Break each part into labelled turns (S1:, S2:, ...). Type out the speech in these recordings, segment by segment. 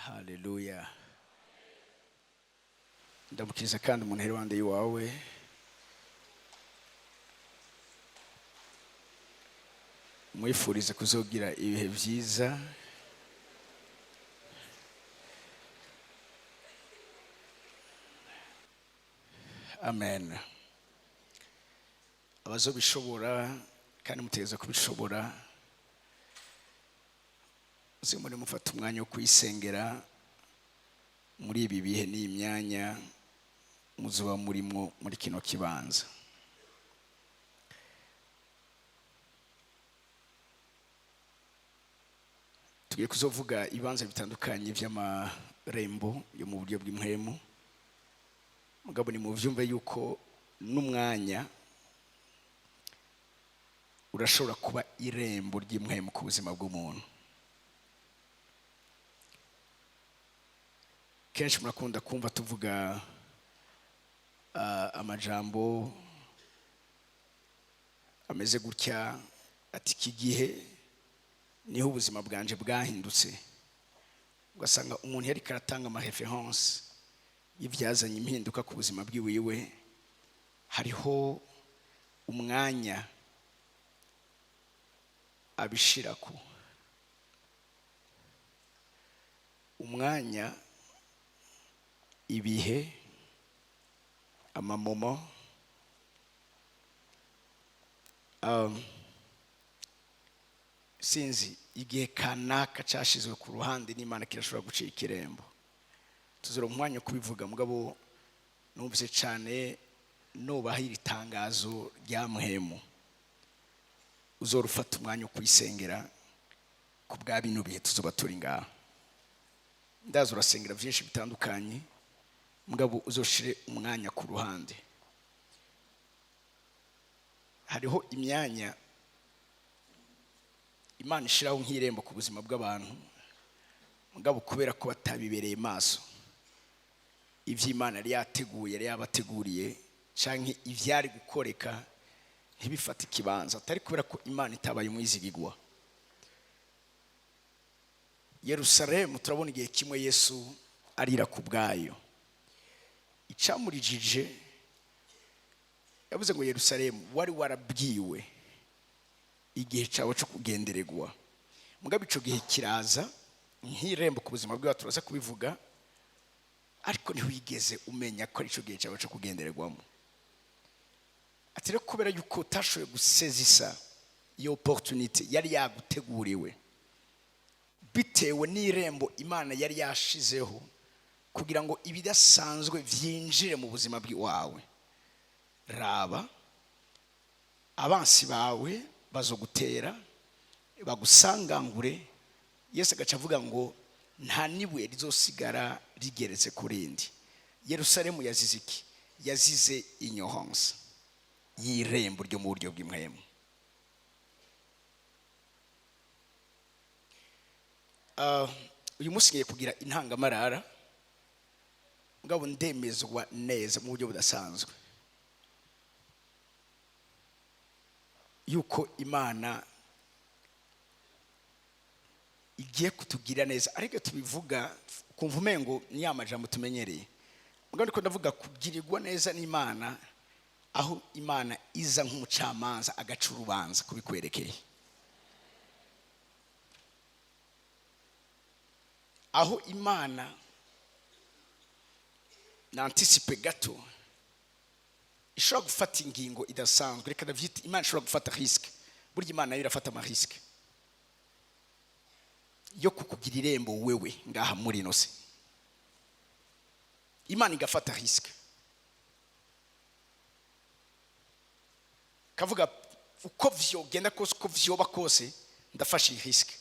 S1: Haleluya. Ndamukiza kandi umuntu ari iruhande y'iwawe. Mwifurize kuzogira ibihe byiza. Amen. Abazobishobora kandi mutegereza kubishobora, muze muri mufata umwanya wo kuyisengera muri ibi bihe n'iyi myanya muzoba murimwo muri kino kibanza. Tugiye kuzovuga ibibanza bitandukanye by'amarembo yo mu buryo bw'impwemu. Mugabo ni muvyumve yuko n'umwanya urashobora kuba irembo ry'impwemu ku buzima bw'umuntu. Kenshi murakunda kumva tuvuga amajambo ameze gutya, ati iki gihe niho ubuzima bwanje bwahindutse. Ugasanga umuntu yariko aratanga ama reference y'ivyazanye impinduka ku buzima bwiwiwe. Hariho umwanya abishirako, umwanya, ibihe, amamomo. Sinzi igihe kanaka cashizwe ku ruhande n'Imana kirashobora gucika irembo. Tuzura umwanya wo kubivuga, mugabo numvise cane nubaha iri tangazo rya muhemu. Uzorufata umwanya wo kuyisengera ku bwa bino bihe tuzoba turi ngaha. Ndaza urasengera vyinshi bitandukanye, mugabo uzoshire umwanya ku ruhande. Hariho imyanya Imana ishiraho nk'irembo ku buzima bw'abantu, mugabo kubera ko batabibereye maso, ivyo Imana yari yateguye, yari yabateguriye, canke ivyari gukoreka ntibifate ikibanza, atari kubera ko Imana itabaye umwizigigwa. Yerusalemu turabona igihe kimwe Yesu arira ku bwayo. Icamurijije yavuze ngo Yerusalemu wari warabwiwe igihe cyawe cyo kugenderegwa, mugabo ico gihe kiraza nk'irembo ku buzima bwawe, turaza kubivuga, ariko ntiwigeze umenya ko ari ico gihe cyawe cyo kugenderegwamo. Ati rero kubera yuko utashoboye gusezisa iyo opportunity yari yaguteguriwe bitewe n'irembo Imana yari yashizeho kugira ngo ibidasanzwe vyinjire mu buzima bwawe, raba abansi bawe bazogutera bagusangangure. Yesu agaca avuga ngo nta nibuye rizosigara rigeretse ku rindi. Yerusalemu yazize iki? Yazize ignorance y'irembo ryo mu buryo bw'impwemu. Uyu munsi ngiye kugira intangamarara, mugabo ndemezwa neza mu buryo budasanzwe yuko Imana igiye kutugira neza. Ariko tubivuga kumva umengo ni ya majambo tumenyereye, mugabo ndiko ndavuga kugirirwa neza n'Imana, aho Imana iza nk'umucamanza agaca urubanza kubikwerekeye, aho Imana na anticipe gato ishobora gufata ingingo idasanzwe. Reka ndavyite Imana ishobora gufata risque. Burya Imana nayo irafata ama risque yo kukugira irembo wewe ngaha muri ino si. Imana igafata risque kavuga uko vyogenda kose, uko vyoba kose, ndafashe iyi risque,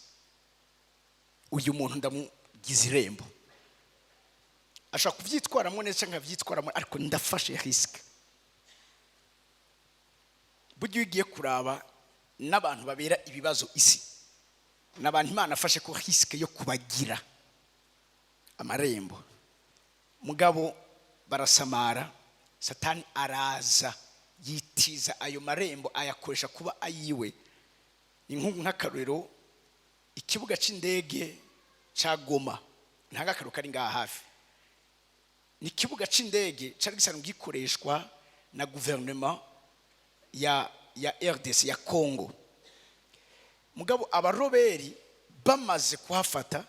S1: uyu muntu ndamugize irembo. Ashobora kuvyitwaramo neza canke akavyitwaramo, ariko ndafashe risque. Burya iyo ugiye kuraba n'abantu babera ibibazo isi, n'abantu Imana afashe ko risque yo kubagira amarembo, mugabo barasamara, Satani araza yitiza ayo marembo ayakoresha kuba ayiwe. Ni nk'akarorero ikibuga c'indege ca Goma Nta akarorero kari ngaha hafi. Ni ikibuga c'indege cari gisanzwe gikoreshwa na guverinoma ya RDC, ya Congo. Mugabo abaroberi bamaze kuhafata,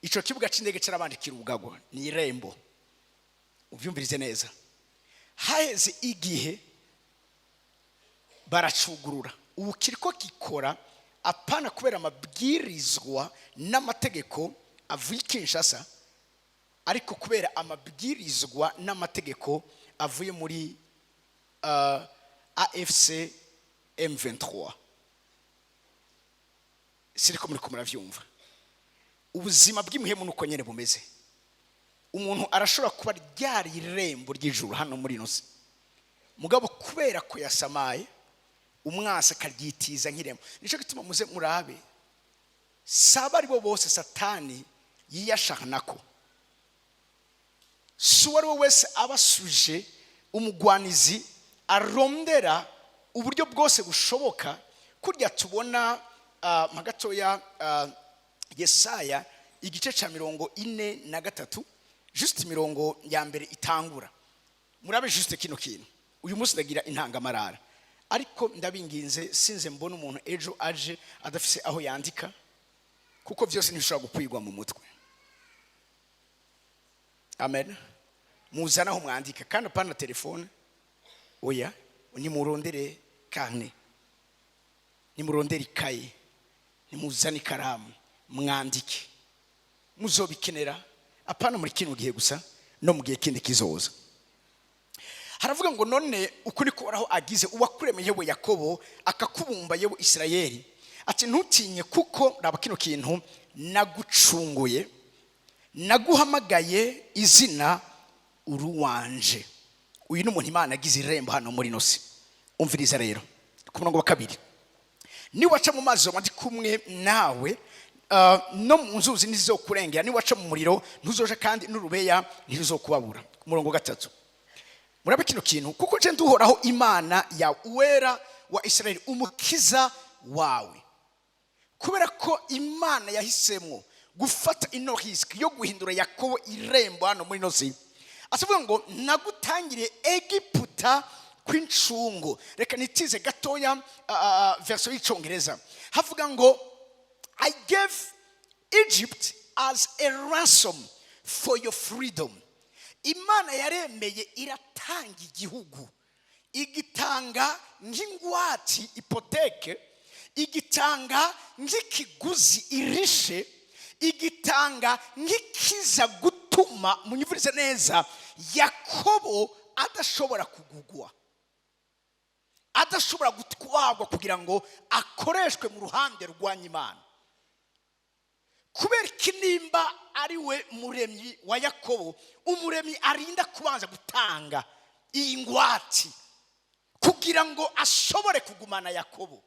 S1: ico kibuga c'indege carabandikira ubugagwa. Ni irembo, uvyumvirize neza. Haheze igihe baracugurura, ubu kiriko gikora, apana kubera amabwirizwa n'amategeko avuye i Kinshasa, ariko kubera amabwirizwa n'amategeko avuye muri AFC M23. Siriko muri ko muravyumva? Ubuzima bw'imuhemu nuko nyene bumeze. Umuntu arashobora kuba ryari irembo ry'ijuru hano muri ino si, mugabo kubera ko yasamaye, umwasi akaryitiza nk'irembo. Nicyo gituma muze murabe, saba ari bo bose Satani yiyashakanako. Si uwo ari we wese aba asuje umugwanizi arondera uburyo bwose bushoboka. Kurya tubona nka gatoya Yesaya igice cya 43, juste imirongo ya mbere itangura. Murabe juste kino kintu. Uyu munsi ndagira intangamarara, ariko ndabinginze, sinze mbona umuntu ejo aje adafise aho yandika, kuko byose ntibishobora gukwigwa mu mutwe. Amen. Muzane aho mwandika, kandi apana telefone, oya. Nimurondere carnet, nimurondere ikaye, nimuzane ikaramu, mwandike. Muzobikenera, apana muri kino gihe gusa, no mu gihe kindi kizoza. Haravuga ngo: "None uku niko Uhoraho agize, uwakuremeye we Yakobo, akakubumba yewe Isirayeli, ati: Ntutinye, kuko raba kino kintu, nagucunguye, naguhamagaye izina, uruwanje." Uyu ni umuntu Imana agize irembo hano muri ino si. Umviriza rero ku murongo wa 2: "Niwaca mu mazi, ndi kumwe nawe, no mu nzuzi ntizizokurengera. Niwaca mu muriro, ntuzoja, kandi n'urubeya ntiruzokubabura." Ku murongo wa 3, murabe kino kintu: "Kuko nje nduhoraho Imana yawe, Uwera wa Israeli, Umukiza wawe." Kubera ko Imana yahisemo gufata ino risque yo guhindura Yakobo irembo hano muri ino si, asavuga ngo: "Nagutangiriye Egiputa kw'incungu." Reka nitize gatoya version y'Icyongereza. Havuga ngo: "I gave Egypt as a ransom for your freedom." Imana yaremeye iratanga igihugu, igitanga nk'ingwati, hypothèque, igitanga nk'ikiguzi irishe, igitanga nk'ikiza gutuma, munyumvirize neza, Yakobo adashobora kugugwa, adashobora gutwarwa kugira ngo akoreshwe mu ruhande rwanya Imana. Kubera iki? Nimba ari we muremyi wa Yakobo, umuremyi arinda kubanza gutanga iyi ngwati kugira ngo ashobore kugumana Yakobo.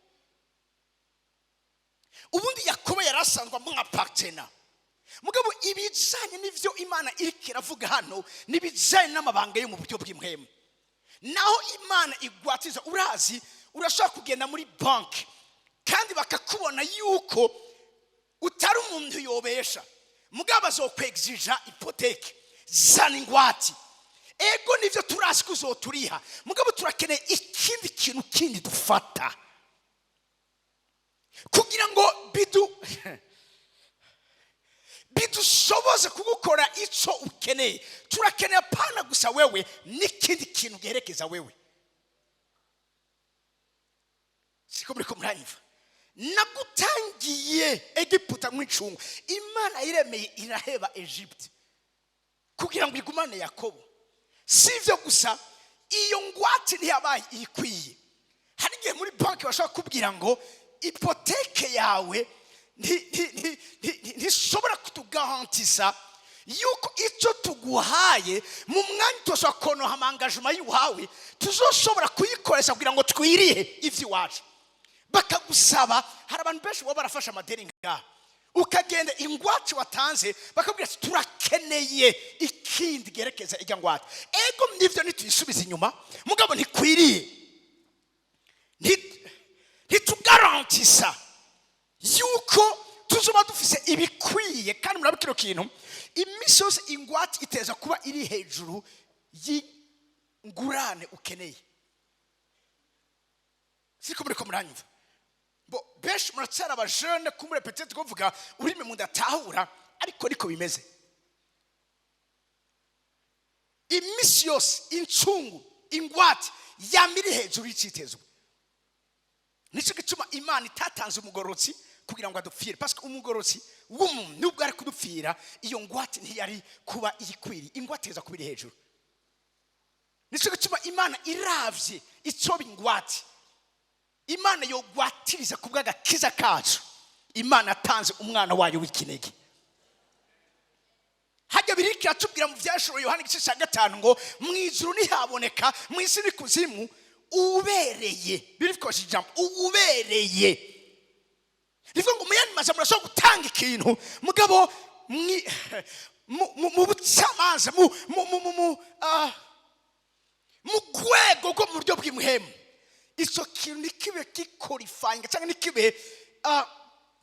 S1: Ubundi Yakobo yari asanzwe amuappartena. Mugabo ibijyanye n'ibyo Imana iri iravuga hano n'ibijyanye n'amabanga yo mu buryo bw'impwemu, naho Imana igwatiza. Urazi, urashobora kugenda muri banki kandi bakakubona yuko utari umuntu yobesha, mugabo bazokwegizija hypothèque: "Zana ingwate." Ego, nibyo, turazi ko uzoturiha, mugabo turakeneye ikindi kintu kindi dufata kugira ngo bidushoboze kugukora icyo ukeneye. Turakeneye apana gusa wewe, n'ikindi kintu giherekeza wewe. Siko muri ko muranyumva? "Nagutangiye Egiputa nk'incungu." Imana iremeye iraheba Egypte kugira ngo igumane Yakobo. Si ibyo gusa, iyo ngwate ntiyabaye ikwiye. Hari igihe muri banki bashobora kubwira ngo hypothèque yawe ntishobora kutugarantisa yuko icyo tuguhaye mu mwanya tushobora konoha ama engagement y'uhawe, tuzoshobora kuyikoresha kugira ngo twirihe iby'iwacu. Bakagusaba. Hari abantu benshi baba barafashe amadeni ngaha, ukagenda, ingwate watanze, bakabwira ati: "Turakeneye ikindi gerekeza ijya ngwate." Ego, nibyo, ntituyisubize inyuma, mugabo ntikwiriye. Ntitugarantisa yuko tuzoba dufise ibikwiye. Kandi muraba kino kintu, Iminsi yose ingwate iteza kuba iri hejuru y'ingurane ukeneye. Siko muriko muranyumva? Bo benshi muracyari abajene, kumure peut-être kuvuga ururimi mudatahura, ariko niko bimeze. Iminsi yose incungu, ingwate yama iri hejuru y'icitezwe. Nicyo gituma Imana itatanze umugorotsi kugira ngo adupfire, parce que umugorotsi w'umuntu, nubwo ari kudupfira, iyo ngwate ntiyari kuba iyikwiriye. Ingwate iza kuba iri hejuru. Nicyo gituma Imana iravye icoba ingwate, Imana yogwatiriza ku bw'agakiza kacu, Imana atanze umwana wayo w'ikinege. Hajya biriki iratubwira mu Byashoboye Yohana igice cya 5 ngo mu ijuru ntihaboneka, mu isi n'ikuzimu, ubereye. Birikoresha ijambo ubereye, rivuga ngo mu yandi majambo murashobora gutanga ikintu, mugabo mu bucamanza, mu rwego rwo mu buryo bw'imuhemu, icyo kintu ntikibe kiqualifyinga cyangwa ntikibe,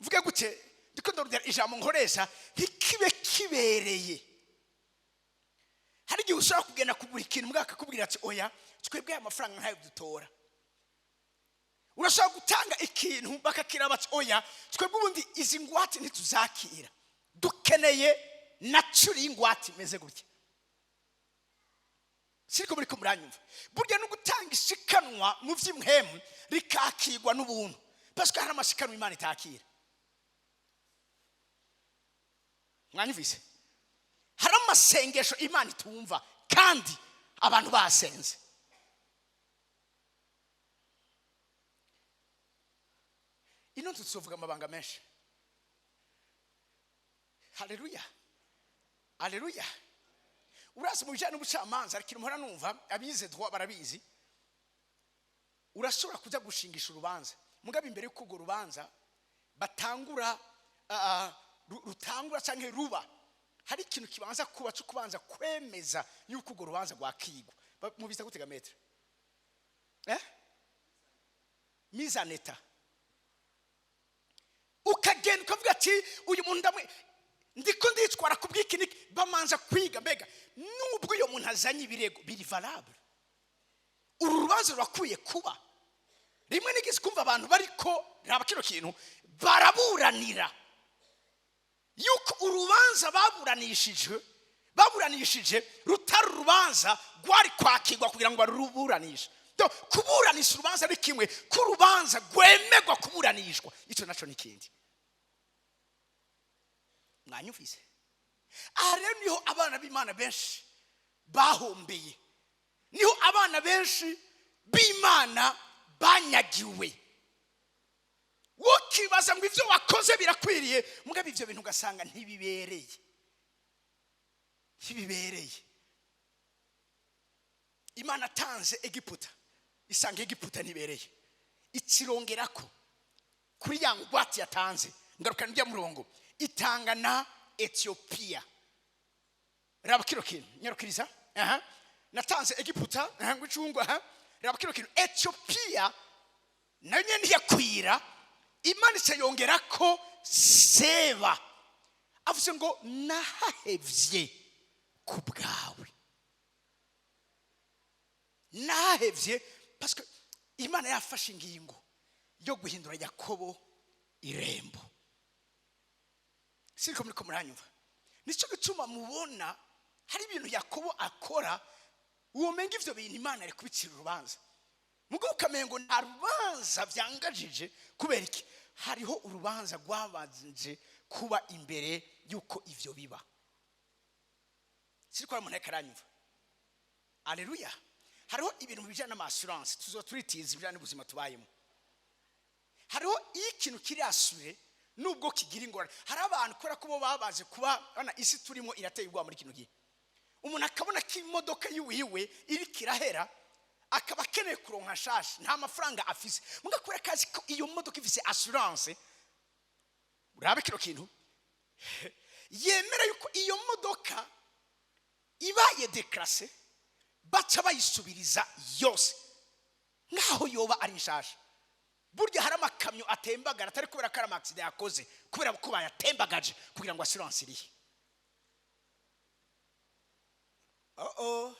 S1: mvuge gute, ndiko ndondera ijambo nkoresha, ntikibe kibereye. Hari igihe ushobora kugenda kugura ikintu, mbwa akakubwira ati: "Oya, twebwe aya mafaranga ntayo dutora." Urashobora gutanga ikintu, bakakira bati: "Oya, twebwe ubundi izi ngwate ntituzakira, dukeneye nature y'ingwate imeze gutya." Siriko muri ko muranyumva? Burya no gutanga ishikanwa mu by'imuhemu rikakirwa n'ubuntu, parce que hari amashikanwa Imana itakira. Mwanyumvise? Hari amasengesho Imana itumva kandi abantu basenze. Ino nzu tuzovuga amabanga menshi. Haleluya, haleluya! Urazi, mu bijyanye n'ubucamanza, ariko mpora numva abize droit barabizi, urashobora kujya gushingisha urubanza, mugabo imbere y'uko urwo rubanza batangura, rutangura cyangwa ruba, hari ikintu kibanza kuba cyo kubanza kwemeza yuko urwo rubanza rwakigwa. Mubita gutega maître, mise en état. Ukagenda ukavuga ati: "Uyu muntu ndamwe ndiko nditwara ku bw'iki n'iki." Bamanza kwiga mbega nubwo uyu muntu azanye ibirego biri valable, uru rubanza rurakwiye kuba. Rimwe nigeze kumva abantu bariko, raba kino kintu, baraburanira yuko urubanza baburanishije rutari urubanza rwari kwakirwa kugira ngo baruburanishe. Kuburanisha urubanza ari kimwe, ko urubanza rwemerwa kuburanishwa, icyo nacyo ni ikindi. Mwanyumvise? Aha rero niho abana b'Imana benshi bahombeye, niho abana benshi b'Imana banyagiwe. Wokibaza ngo ibyo wakoze birakwiriye, mugabo ibyo bintu ugasanga ntibibereye, ntibibereye. Imana atanze Egiputa, isanga Egiputa ntibereye, ikirongerako kuri ya ngwate yatanze, ngaruka n'ujya murongo, itanga na Etiyopiya. Raba kino kintu, nyarukiriza. Aha natanze Egiputa, aha ngo icungu, aha raba kino kintu, Etiyopiya nayo nyene ntiyakwira, Imana icayongera ko Seba. Avuze ngo: "Nahahevye ku bwawe, nahahevye." Parce que Imana yafashe ingingo yo guhindura Yakobo irembo. Siriko muriko muranyumva? Nicyo gituma mubona hari ibintu Yakobo akora, womenga ivyo bintu Imana ari kubicira urubanza, mugabo ukamenya ngo nta rubanza vyangajije. Kubera iki? Hariho urubanza rwabanje kuba imbere y'uko ivyo biba. Siriko umuntu ariko aranyumva? Aleluya! Hariho ibintu mu bijyanye n'ama assurance, tuzoba turitiza ibijyanye n'ubuzima tubayemo. Hariho iyo ikintu kiri assuré, nubwo kigira ingorane, hari abantu kubera ko bo babaje kuba bana, isi turimo irateye ubwoba muri kino gihe. Umuntu akabona ko imodoka yiwiwe iriko irahera, akaba akeneye kuronka nshasha, nta mafaranga afise, muga kubera ko azi ko iyo modoka ifise assurance, urabe kino kintu, yemera yuko iyo modoka ibaye déclassée baca bayisubiriza yose nkaho yoba ari nshasha. Burya hari amakamyo atembagara atari kubera ko ari ama accident yakoze, kubera ko bayatembagaje kugira ngo assurance irihe. Oh oh,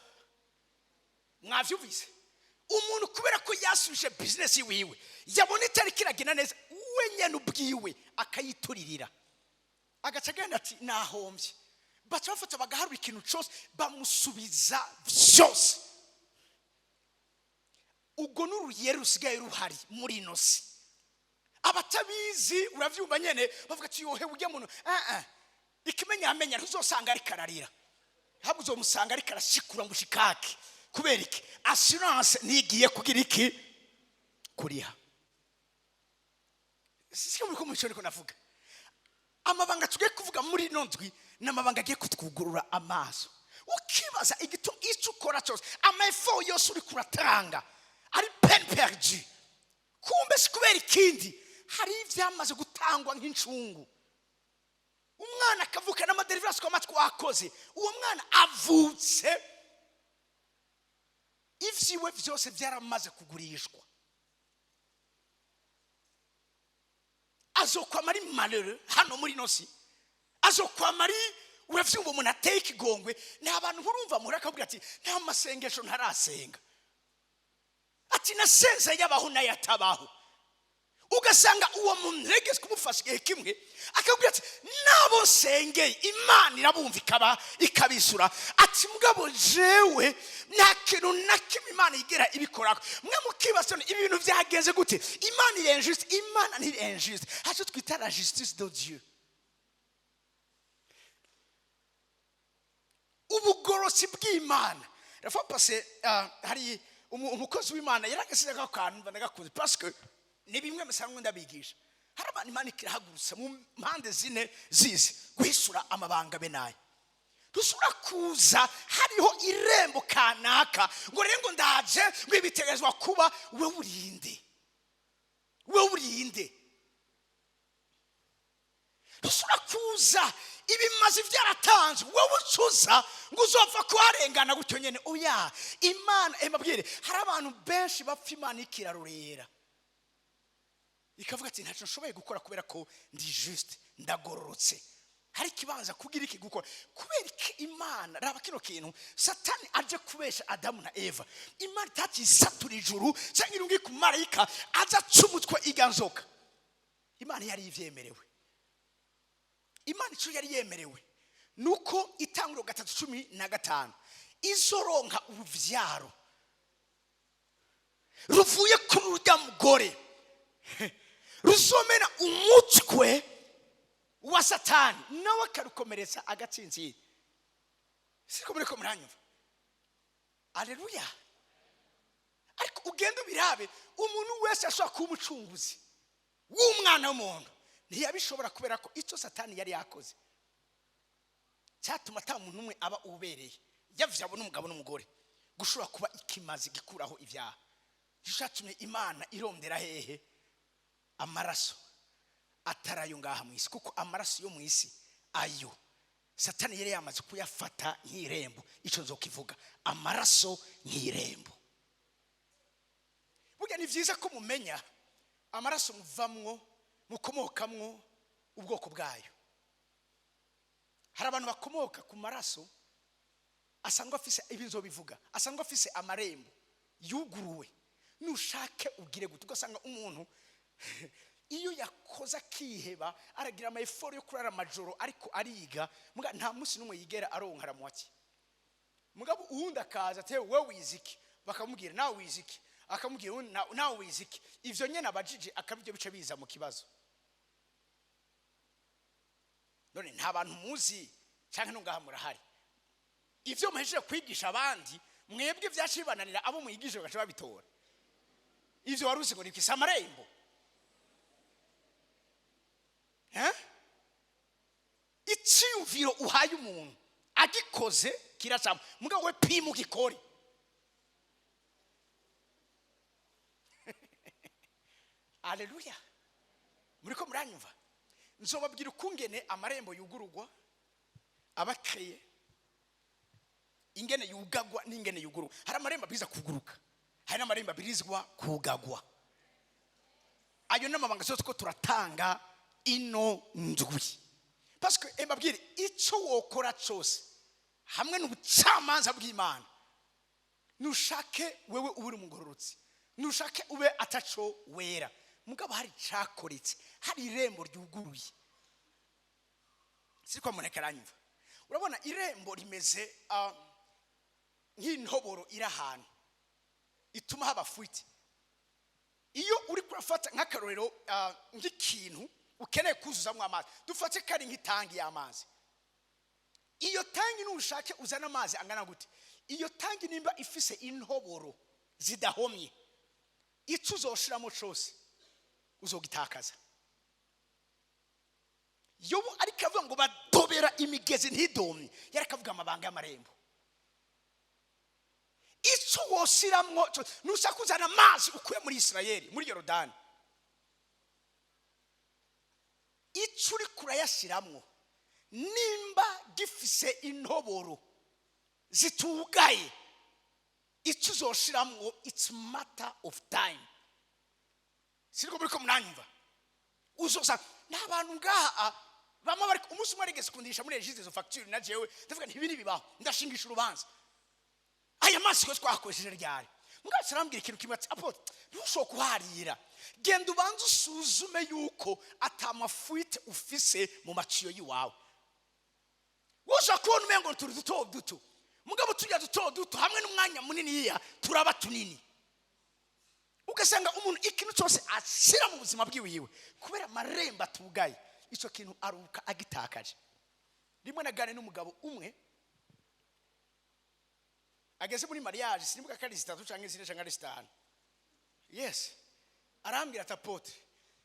S1: mwavyumvise? Umuntu kubera ko yasubije business wiwe, yabona itariki iragenda neza, we nyene ubwiwe akayituririra, agaca agenda ati: "Nahombye." Baca bafata bagaharura ikintu cyose, bamusubiza vyose. Ubwo n'uruyeri rusigaye ruhari muri ino si. Abatabizi, uravyumva nyene, bavuga ati: "Yohe, ujya muntu." Ah ah, ikimenyamenya, ntuzosanga ariko ararira, ahubwo uzomusanga ariko arashikura ngo ushikake. Kubera iki? Assurance ntigiye kugira iki? Kuriha. Siko muri ko muco niko navuga. Amabanga tugiye kuvuga muri ino ndwi ni amabanga agiye kutwugurura amaso, ukibaza igituma icyo ukora cyose, ama efforts yose uri kuratanga ari peine perdue. Kumbe si kubera ikindi, hari ibyamaze gutangwa nk'incungu. Umwana akavuka n'ama délivrance twama twakoze, uwo mwana avutse ivyiwe byose byaramaze kugurishwa. Azokwama ari malheureux hano muri ino si, azokwama ari, uravyumva, umuntu ateye ikigongwe. Nta bantu urumva muhura akabwira ati: "Nta masengesho ntarasenga," ati: "Nasenze yabaho n'ayatabaho." Ugasanga uwo muntu yigeze kumufasha igihe kimwe, akabwira ati: "Nabo nsengeye Imana irabumva, ikaba ikabisura," ati: "Mugabo jewe nta kintu na kimwe Imana igera ibikorako." Mwe mukibaza: "Ibi bintu byagenze gute? Imana iri injuste?" Imana ntiri injuste. Haco twita la justice de Dieu, ubugorosi bw'Imana. Rafa pase hari umukozi w'Imana yaragasize ako kantu, ndagakunze parce que ni bimwe musanzwe ndabigisha. Hari abantu Imana ikirahagurutsa mu mpande zine zizi guhisura amabanga be nayo. Ntushobora kuza hariho irembo kanaka ngo rero ngo ndaje, ngo ibitegerezwa kuba. We urinde, we urinde. Ntushobora kuza ibimazi byaratanzwe, wowe ucuza ngo uzopfa kuharengana gutyo nyine. Oya, Imana mbabwire, hari abantu benshi bapfa Imana ikirarurera, ikavuga ati: "Ntacyo nshoboye gukora kubera ko ndi juste, ndagororotse." Hari ikibanza kugira iki gukora. Kubera iki Imana, raba kino kintu, Satani aje kubesha Adamu na Eva, Imana itakisatura ijuru cyangwa irungi ku marayika aza aca umutwe irya nzoka? Imana yari ivyemerewe. Imana icyo yari yemerewe nuko Itanguriro 3:15 izoronka uruvyaro ruvuye kuri urya mugore, ruzomena umutwe wa Satani, nawe akarukomeretsa agatsinzira. Siko muri ko muranyumva? Aleluya! Ariko ugenda ubirabe, umuntu wese ashobora kuba umucunguzi w'umwana w'umuntu ntiyabishobora, kubera ko icyo Satani yari yakoze cyatuma ata muntu umwe aba ubereye yavuze abona umugabo n'umugore gushobora kuba ikimazi gikuraho ibyaha. Gishatumye Imana irondera hehe amaraso atari ayo ngaha mu isi, kuko amaraso yo mu isi ayo Satani yari yamaze kuyafata nk'irembo. Icyo nzokivuga, amaraso nk'irembo. Burya ni byiza ko mumenya amaraso muvamwo, mukomokamwo, ubwoko bwayo. Hari abantu bakomoka ku maraso asanzwe afise, ibi nzobivuga, asanzwe afise amarembo yuguruwe. Nushake ubwire gute, ugasanga umuntu iyo yakoze akiheba, aragira ama efforts yo kurara amajoro ariko ariga, muga nta munsi n'umwe yigera aronka aramuwaki. Mugabo uwundi akaza ati: "Wowe wize iki?" Bakamubwira: "Nawe wize iki?" Akamubwira uwundi: "Nawe wize iki?" Ivyo nyene abajije akaba ibyo bice biza mu kibazo. None nta bantu muzi canke no ngaha murahari, ivyo muhejeje kwigisha abandi, mwebwe vyaciye bibananira, abo mwigisha bagaca babitora? Ivyo wari uzi ngo ni iki? Amarembo. Eh? Icyiyumviro uhaye umuntu agikoze kiracamo, mugabo we pima ugikore. Aleluya! Muriko muranyumva? Nzobabwira ukungene amarembo yugurugwa abakeye, ingene yugagwa n'ingene yugurugwa. Hari amarembo abiriza kuguruka, hari n'amarembo abirizwa kugagwa. Ayo n'amabanga zose ko turatanga ino ndwi, parce que mbabwire, icyo wokora cyose. Hamwe n'ubucamanza bw'Imana, nushake wewe ube uri umugororotsi, nushake ube ataco wera, mugabo hari icakoretse, hari irembo ryuguruye. Siko muneka aranyumva? Urabona, irembo rimeze nk'intoboro iri ahantu ituma haba fuite. Iyo uri kurafata nk'akarorero, nk'ikintu ukeneye kuzuzamo amazi, dufate ko ari nk'itangi y'amazi. Iyo tangi, nushake uzana amazi angana gute, iyo tangi nimba ifise intoboro zidahomye, icyo uzoshiramo cose uzogitakaza. Yobu ariko avuga ngo badobera imigezi ntidomye, yari akavuga amabanga y'amarembo. Icyo woshiramwo, nushaka kuzana amazi ukuye muri Isirayeli, muri Yorodani, icyo uri kurayashiramwo nimba gifise intoboro zitugaye, icyo uzoshiramwo, it's matter of time. Siriko muri ko munanyumva? Uzosa n'abantu ngaha bamwe bari umunsi umwe arigeze kundisha muri Regideso facture, na jewe ndavuga nti ibi ntibibaho, ndashingisha urubanza. Aya mazi ko twakoresheje ryari? Mugabo arambwira ikintu kimwe ati: "Apôtre, ntushobora kuharira, genda ubanze usuzume yuko ata ma fuites ufise mu maciyo y'iwawe." Ushobora kubona umengo turi duto duto, mugabo tujya duto duto hamwe n'umwanya munini turaba tunini, ugasanga umuntu ikintu cyose ashyira mu buzima bwiwiwe, kubera amarembo atugaye, icyo kintu aruka agitakaje. Rimwe nagane n'umugabo umwe ageze muri mariage, sinibuka ko ari zitatu cyangwa zine cyangwa ari zitanu. Yes, arambwira ati: "Apôtre,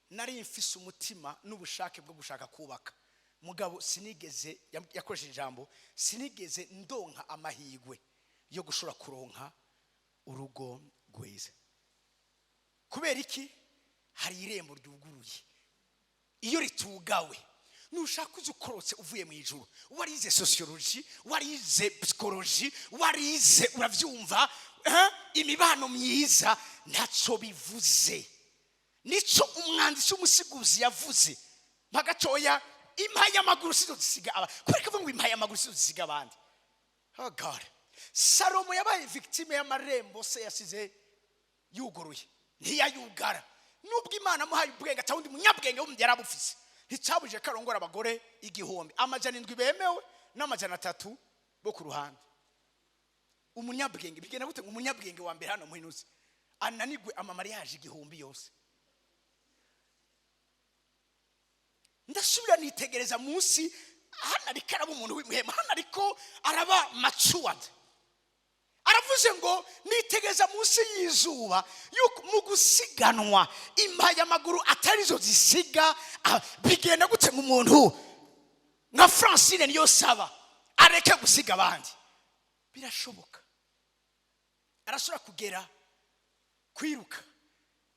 S1: nari mfise umutima n'ubushake bwo gushaka kubaka, mugabo sinigeze," yakoresheje ijambo, "sinigeze ndonka amahirwe yo gushobora kuronka urugo rwiza." Kubera iki? Hari irembo ryuguruye. Iyo ritugawe, nushaka uzi ukorotse uvuye mu ijuru, warize sociologie, warize psychologie, warize, urabyumva, imibano myiza, ntacyo bivuze. Nico umwanditsi w'umusiguzi yavuze mpagatoya: "Impayamaguru sizo zisiga aba." Kubera ko avuga ngo impayamaguru sizo zisiga abandi. Oh God, Salomo yabaye victime y'amarembo se yasize yuguruye, ntiyayugara. Nubwo Imana amuhaye ubwenge, atawundi munyabwenge wundi yari abufise, nticyabuje ko arongora abagore 1700 bemewe n'300 bo ku ruhande. Umunyabwenge bigenda gute ngo umunyabwenge wa mbere hano muhinuzi ananigwe ama mariages 1000 yose? Ndasubira nitegereza munsi hano, ariko araba umuntu w'imuhema hano, ariko araba matured. Aravuze ngo nitegereza munsi y'izuba yuko mu gusiganwa impayamaguru atarizo zisiga. Bigenda gute ngo umuntu nka Francine niyo saba areke gusiga abandi? Birashoboka. Arashobora kugera kwiruka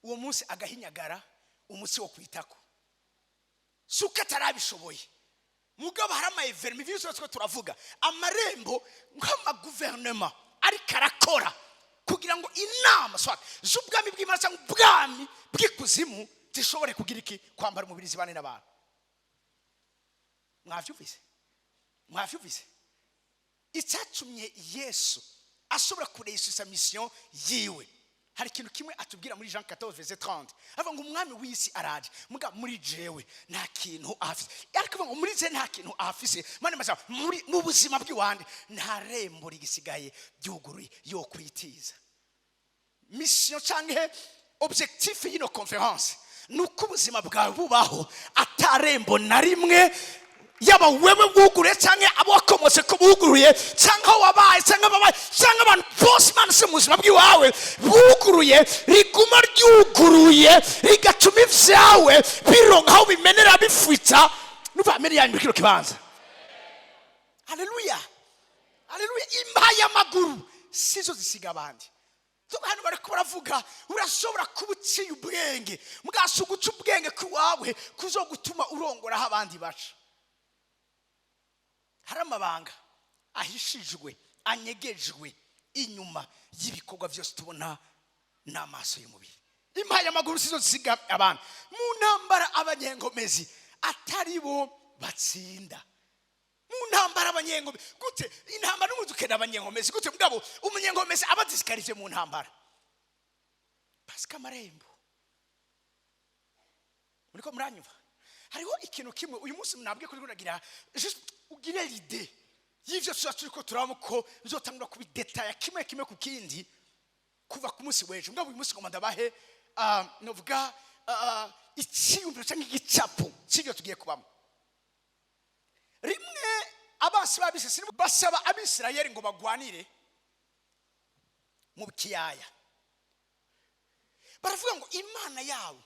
S1: uwo munsi agahinyagara umunsi wo kwitako. Si uko atarabishoboye, mugabo hari ama événements. Ibyo byose twe turavuga amarembo nk'amaguverinoma ariko arakora kugira ngo inama swat z'ubwami bw'Imana cyangwa ubwami bw'ikuzimu zishobore kugira iki? Kwambara umubiri, zibane n'abantu. Mwavyumvise? Mwavyumvise? Icyatumye Yesu ashobora kuresisa mission yiwe, hari ikintu kimwe atubwira muri Jean 14 verset 30. Avuga ngo umwami w'isi araje, muga muri jewe nta kintu afise. Ariko avuga ngo muri je nta kintu afise mane maza muri mu buzima bw'iwande nta rembo rigisigaye ryuguruye yo kwitiza. Mission canke objectif y'ino conférence ni uko ubuzima bwawe bubaho atarembo na rimwe, yaba wewe wuguruye cyangwa abo wakomotse ko buguruye, cyangwa aho wabaye, cyangwa ababaye, cyangwa abantu bose Imana si mu buzima bw'iwawe buguruye, riguma ryuguruye, rigatuma ibyawe bironka aho bimenera bifita. Nuva amene yanyu muri kino kibanza. Haleluya, haleluya! Impayamaguru sizo zisiga abandi. Hano bariko baravuga, urashobora kuba uciye ubwenge, mbwasi uguca ubwenge k'iwawe kuzogutuma urongora aho abandi baca. Hari amabanga ahishijwe, anyegejwe inyuma y'ibikorwa byose tubona n'amaso y'umubiri. Impayamaguru sizo zisiga abantu. Mu ntambara, abanyengomezi atari bo batsinda. Mu ntambara abanyengome gute? Intambara n'ubundi ukenera abanyengomezi gute? Mugabo umunyengomezi aba disqualifié mu ntambara parce que amarembo. Muriko muranyumva? Hariho ikintu kimwe uyu munsi nabwiye kuri kunagira juste ugire l'idée y'ivyo tuba turiko turabamo, ko bizotangura kubidetaya kimwe kimwe ku kindi kuva ku munsi w'ejo. Mugabo uyu munsi ngoma ndabahe novuga icyiyumviro cyangwa igicapo cy'ibyo tugiye kubamo. Rimwe abansi b'Abisirayeli basaba Abisirayeli ngo bagwanire mu kiyaya. Baravuga ngo Imana yabo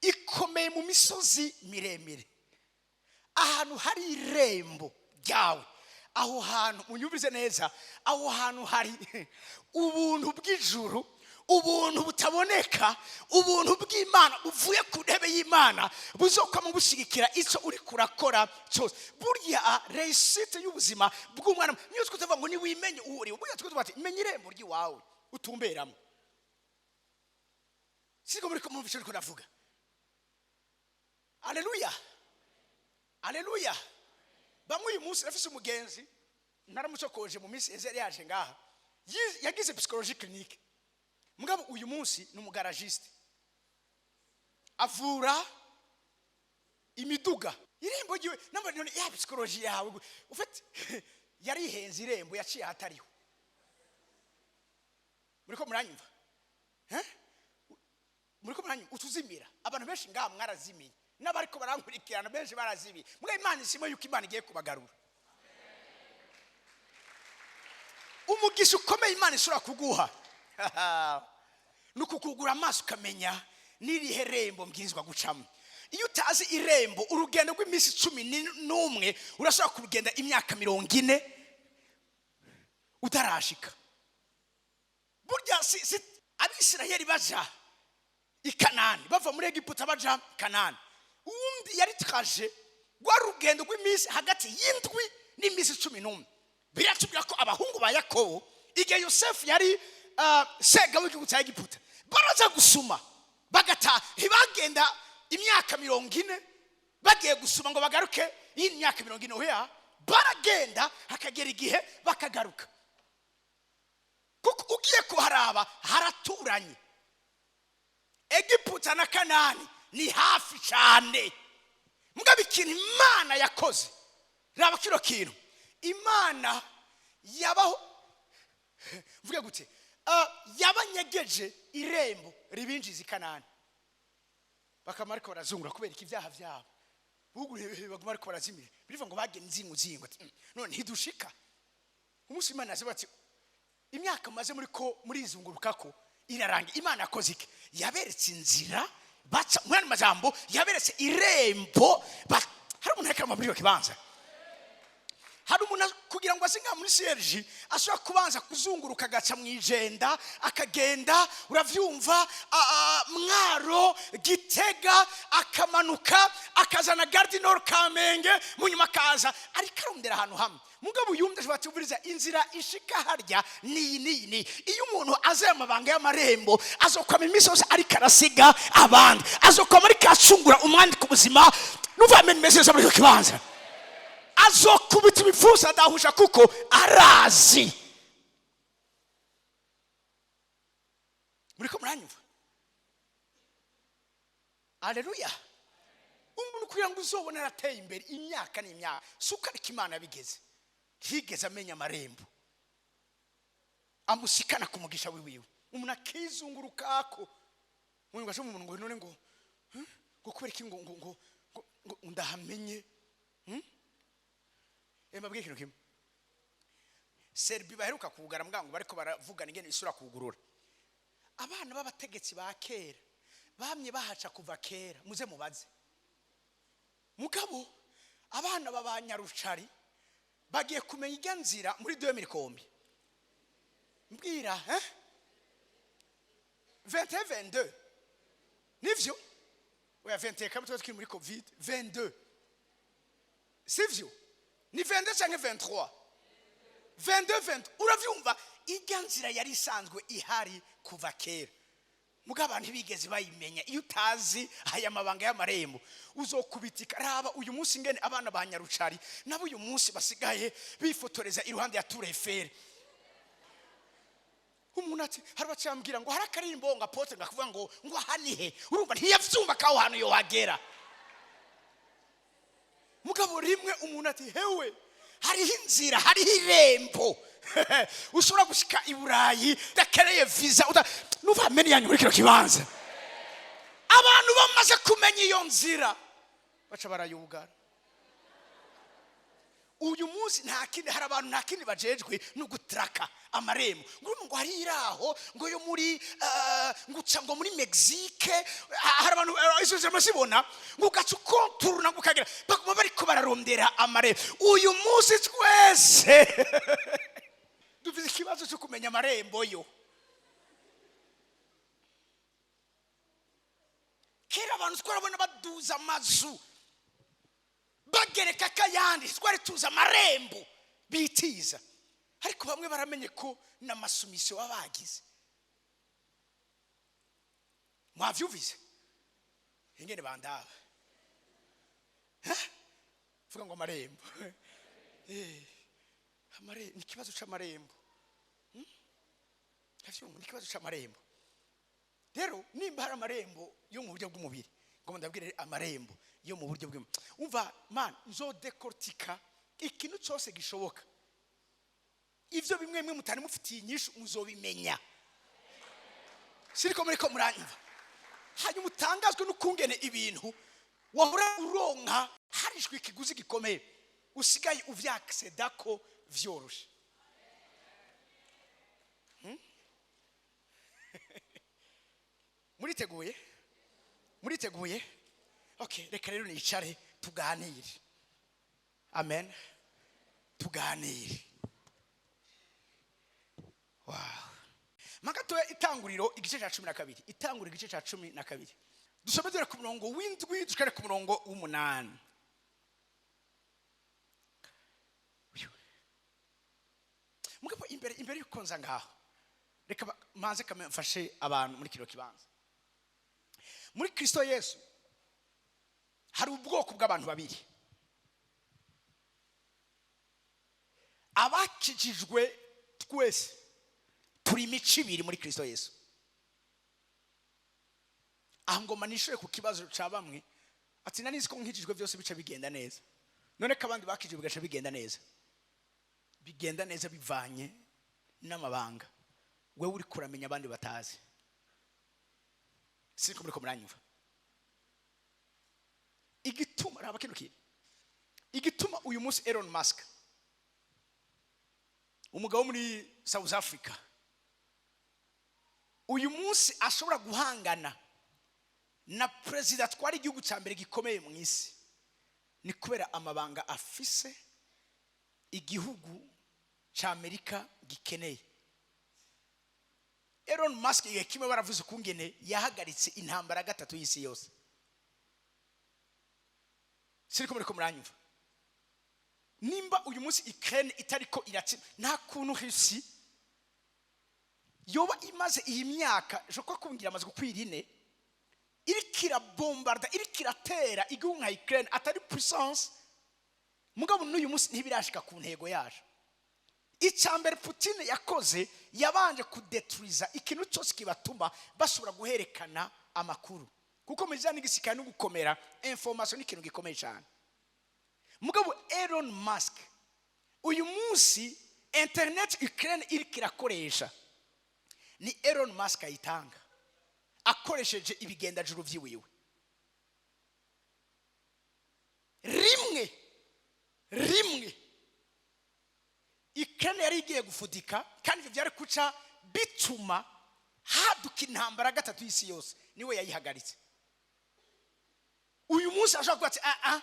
S1: ikomeye mu misozi miremire, ahantu hari irembo ryawe. Aho hantu, munyumvise neza, aho hantu hari ubuntu bw'ijuru, ubuntu butaboneka, ubuntu bw'Imana buvuye ku ntebe y'Imana, buzokwama bushyigikira icyo uri kurakora cyose. Burya réussite y'ubuzima bw'umwana niyo twe tuvuga ngo niwimenye uwo uriwe. Burya twe tuvuga ati menya irembo ry'iwawe utumberamo. Siko muri ko mwumva icyo ndiko ndavuga? Aleluya, aleluya! Bamwe uyu munsi, nafise umugenzi naramucokoje mu minsi yeze, yari yaje ngaha, yagize psychologie clinique. Mugabo uyu munsi ni umugaragiste, avura imiduga. Irembo ryiwe namba none ya psychologie yawe ufite yarihenze, irembo yaciye ahatariho. Muriko muranyumva? Eh? Muriko muranyumva? Utuzimira abantu benshi ngaha mwarazimiye, n'abariko barankurikirana benshi barazimiye. Mugabo Imana ishimwe yuko Imana igiye kubagarura. Umugisha ukomeye Imana ishobora kuguha ni ukukugura amaso, ukamenya n'irihe rembo mbwirizwa gucamo. Iyo utazi irembo, urugendo rw'iminsi 11 urashobora kurugenda imyaka 40 utarashika. Burya si Abisirayeli baja i Kanani, bava muri Egiputa baja Kanani, uwundi yari trajet rwa rugendo rw'iminsi hagati y'indwi n'iminsi 11. Biratubwira ko abahungu ba Yakobo, igihe Yosefu yari sega w'igihugu cya Egiputa, baraza gusuma bagataha. Ntibagenda imyaka 40 bagiye gusuma ngo bagaruke iyi myaka 40. Oya, baragenda hakagera igihe bakagaruka, kuko ugiye kuharaba haraturanye. Egiputa na Kanani ni hafi cyane. Mugabo ikintu Imana yakoze, raba kino kintu Imana yabaho, mvuge gute? Yabanyegeje irembo ribinjiza i Kanani, bakaba ariko barazungura kubera iki? Ibyaha byabo buguriye, baguma ariko barazimira. Birivuga ngo bagenda inzingo zingo. Ati, none ntidushika." Umunsi Imana yavuze ati imyaka maze muri ko murizunguruka ko irarangira. Imana yakoze iki? Yaberetse inzira baca. Mu yandi majambo, yaberetse irembo. Hari umuntu ariko muri iyo kibanza, hari umuntu kugira ngo aze nka muri serge ashobora kubanza kuzunguruka, agaca mu Ijenda, akagenda, uravyumva, Mwaro, Gitega, akamanuka akazana Gare du Nord, Kamenge, mu nyuma akaza ariko arondera ahantu hamwe. Mugabo yumva ashobora ati inzira ishika harya niyi niyi niyi. Iyo umuntu azi aya mabanga y'amarembo, azokwama iminsi yose ariko arasiga abandi, azokwama ariko acungura umwandiko ubuzima. Numva amen meze neza muri icyo kibanza. Azokubita ibipfunsi adahusha, kuko arazi. Muriko muranyumva? Aleluya! Umuntu kugira ngo uzobone arateye imbere imyaka n'imyaka, si uko ariko Imana yabigeze, ntiyigeze amenya amarembo amushikana ku mugisha wiwiwe. Umuntu akizungurukako ngo aje umuntu ngo none ngo ngo kubera iki ngo ndahamenye? Mbabwiye ikintu kimwe. Serbi baheruka kugara mbwa ngo bariko baravugana ingene isura kugurura. Abana b'abategetsi ba kera bamye bahaca kuva kera, muze mubaze. Mugabo abana b'abanyarucari bagiye kumenya ijya nzira muri 2000 kombi mbwira, eh? 21, 22, nivyo? Oya, 21 kamwe tuba tukiri muri Covid. 22, sivyo? Ni 22 canke 23? 22, 20. Uravyumva, ijya nzira yari isanzwe ihari kuva kera. Mugabo abantu ntibigeze bayimenya. Iyo utazi aya mabanga y'amarembo, uzokubitika. Raba uyu munsi ngene abana ba Nyarucari nabo uyu munsi basigaye bifotoreza iruhande ya Tour Eiffel. Umuntu ati hari bacambwira ngo hari akaririmbo ngo apôtre ngakuvuga ngo aha ni he? Urumva ntiyavyumva ko aho hantu yohagera. Mugabo rimwe umuntu ati: "Hewe, hariho inzira, hariho irembo ushobora gushika i Burayi udakeneye visa." Nuva ameni yanyu muri kino kibanza. Abantu bamaze kumenya iyo nzira, baca barayugara. Uyu munsi nta kindi, hari abantu nta kindi bajejwe no gutraka amarembo, ngo urumva ngo hari iraho ngo yo muri ngo uca ngo muri Mexique. Hari abantu izo nzira mazibona, ngo ugaca ukonturuna, ngo ukagera, baguma bariko bararondera amarembo. Uyu munsi twese dufite ikibazo cyo kumenya amarembo yo. Kera abantu twarabona baduza amazu, bagereka akayandi, twari tuzi amarembo bitiza, ariko bamwe baramenye ko n'amasumisiyo baba bagize. Mwavyumvise ingene bandaba? Vuga ngo amarembo. Amarembo ni ikibazo c'amarembo. Ndavyumva, ni ikibazo c'amarembo. Rero nimba hari amarembo yo mu buryo bw'umubiri, ngo ndabwire amarembo yo mu buryo bw'umubiri, umva man, nzodekortika ikintu cyose gishoboka. Ivyo bimwe bimwe mutari mufitiye inyishu muzobimenya. Siriko muriko muranyumva? Hanyuma utangazwe n'ukungene ibintu wahora uronka harishwe ikiguzi gikomeye usigaye uvyakiseda ko vyoroshe. Muriteguye? Muriteguye? Okay, reka rero nicare tuganire. Amen, tuganire. Wow, magatoya. Itanguriro igice cya 12, Itanguriro igice cya 12, dusome dore ku murongo w'indwi dushikare ku murongo w'umunani. Mugabo imbere yuko nza ngaho, reka manze kame mfashe abantu muri kino kibanza. Muri Kristo Yesu hari ubwoko bw'abantu babiri: abakijijwe. Twese turi imico ibiri muri Kristo Yesu. Aha ngoma nishoye ku kibazo ca bamwe ati: "Nari nzi ko nkijijwe byose bica bigenda neza, none ko abandi bakijijwe bigaca bigenda neza." Bigenda neza bivanye n'amabanga wewe uri kuramenya abandi batazi. Siko muriko muranyumva? Igituma, raba kino kintu, igituma uyu munsi Elon Musk, umugabo wo muri South Africa, uyu munsi ashobora guhangana na perezida atwara igihugu cya mbere gikomeye mu isi, ni kubera amabanga afise igihugu cya Amerika gikeneye. Elon Musk igihe kimwe baravuze ukungene yahagaritse intambara ya gatatu y'isi yose. Siriko muriko muranyumva? Nimba uyu munsi Ukraine itariko iratsinda, nta kuntu Russie yoba imaze iyi myaka, je crois kumbwira amaze gukwira 4, iriko irabombarda, iriko iratera igihugu nka Ukraine atari puissance, mugabo n'uyu munsi ntibirashika ku ntego yacu. Icya mbere Putin yakoze, yabanje kudeturiza ikintu cyose kibatuma bashobora guherekana amakuru, kuko mu bijyanye n'igisirikare no gukomera, information ni ikintu gikomeye cyane. Mugabo Elon Musk uyu munsi, internet Ukraine iriko irakoresha ni Elon Musk ayitanga akoresheje ibigendajuru vyiwiwe. Rimwe rimwe Ukraine yari igiye gufudika, kandi ibyo byari kuca bituma haduka intambara gatatu y'isi yose, niwe yayihagaritse. Uyu munsi ashobora kuvuga ati: "Ah ah,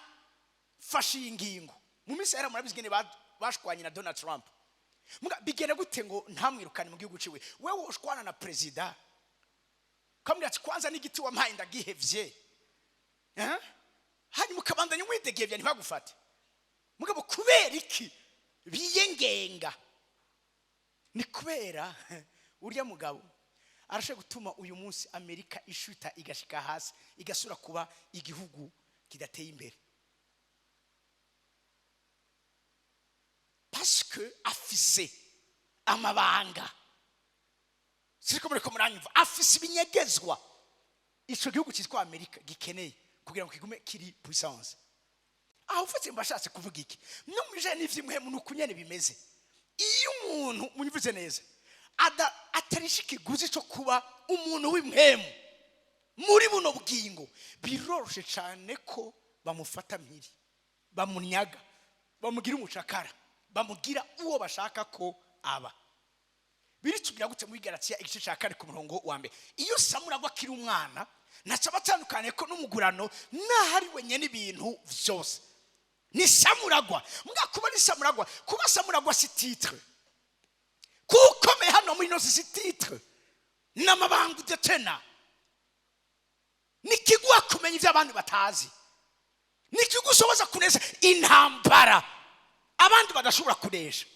S1: fashe iyi ngingo." Mu minsi yari, murabizi ingene bashwanye na Donald Trump. Muga bigenda gute ngo ntamwirukane mu gihugu ciwe? Wewe woshwana na perezida ukamubwira ati: "Kwanza n'igiti wampaye ndagihevye," Eh? Hanyuma ukabandanya widegevya ntibagufate. Mugabo kubera iki biyengenga? Ni kubera urya mugabo Arashobora gutuma uyu munsi Amerika ishuta, igashika hasi, igasubira kuba igihugu kidateye imbere, parce que afise amabanga. Siriko muriko muranyumva? Afise ibinyegezwa ico gihugu cyitwa Amerika gikeneye kugira ngo kigume kiri puissance. Aho ufite, mbashatse kuvuga iki? No mu bijanye n'ivy'impwemu ni uku nyene bimeze. Iyo umuntu, munyumvize neza, atarisha ikiguzi cyo kuba umuntu w'impwemu muri buno bugingo, biroroshe cyane ko bamufata mpiri, bamunyaga, bamugira umucakara, bamugira uwo bashaka ko aba. Biritubwira gute muri Galatiya igice cya 4 ku murongo wa 1? Iyo Samuragwa akiri umwana, ntaco aba atandukaniye ko n'umugurano, naho ari wenyine ibintu vyose. Ni Samuragwa. Mbwa kuba ni Samuragwa, kuba Samuragwa si titre. Kukomeye hano muri ino si titre, ni amabanga udetena, ni ikiguha kumenya ibyo abandi batazi, ni ikigushoboza kunesha intambara abandi badashobora kunesha.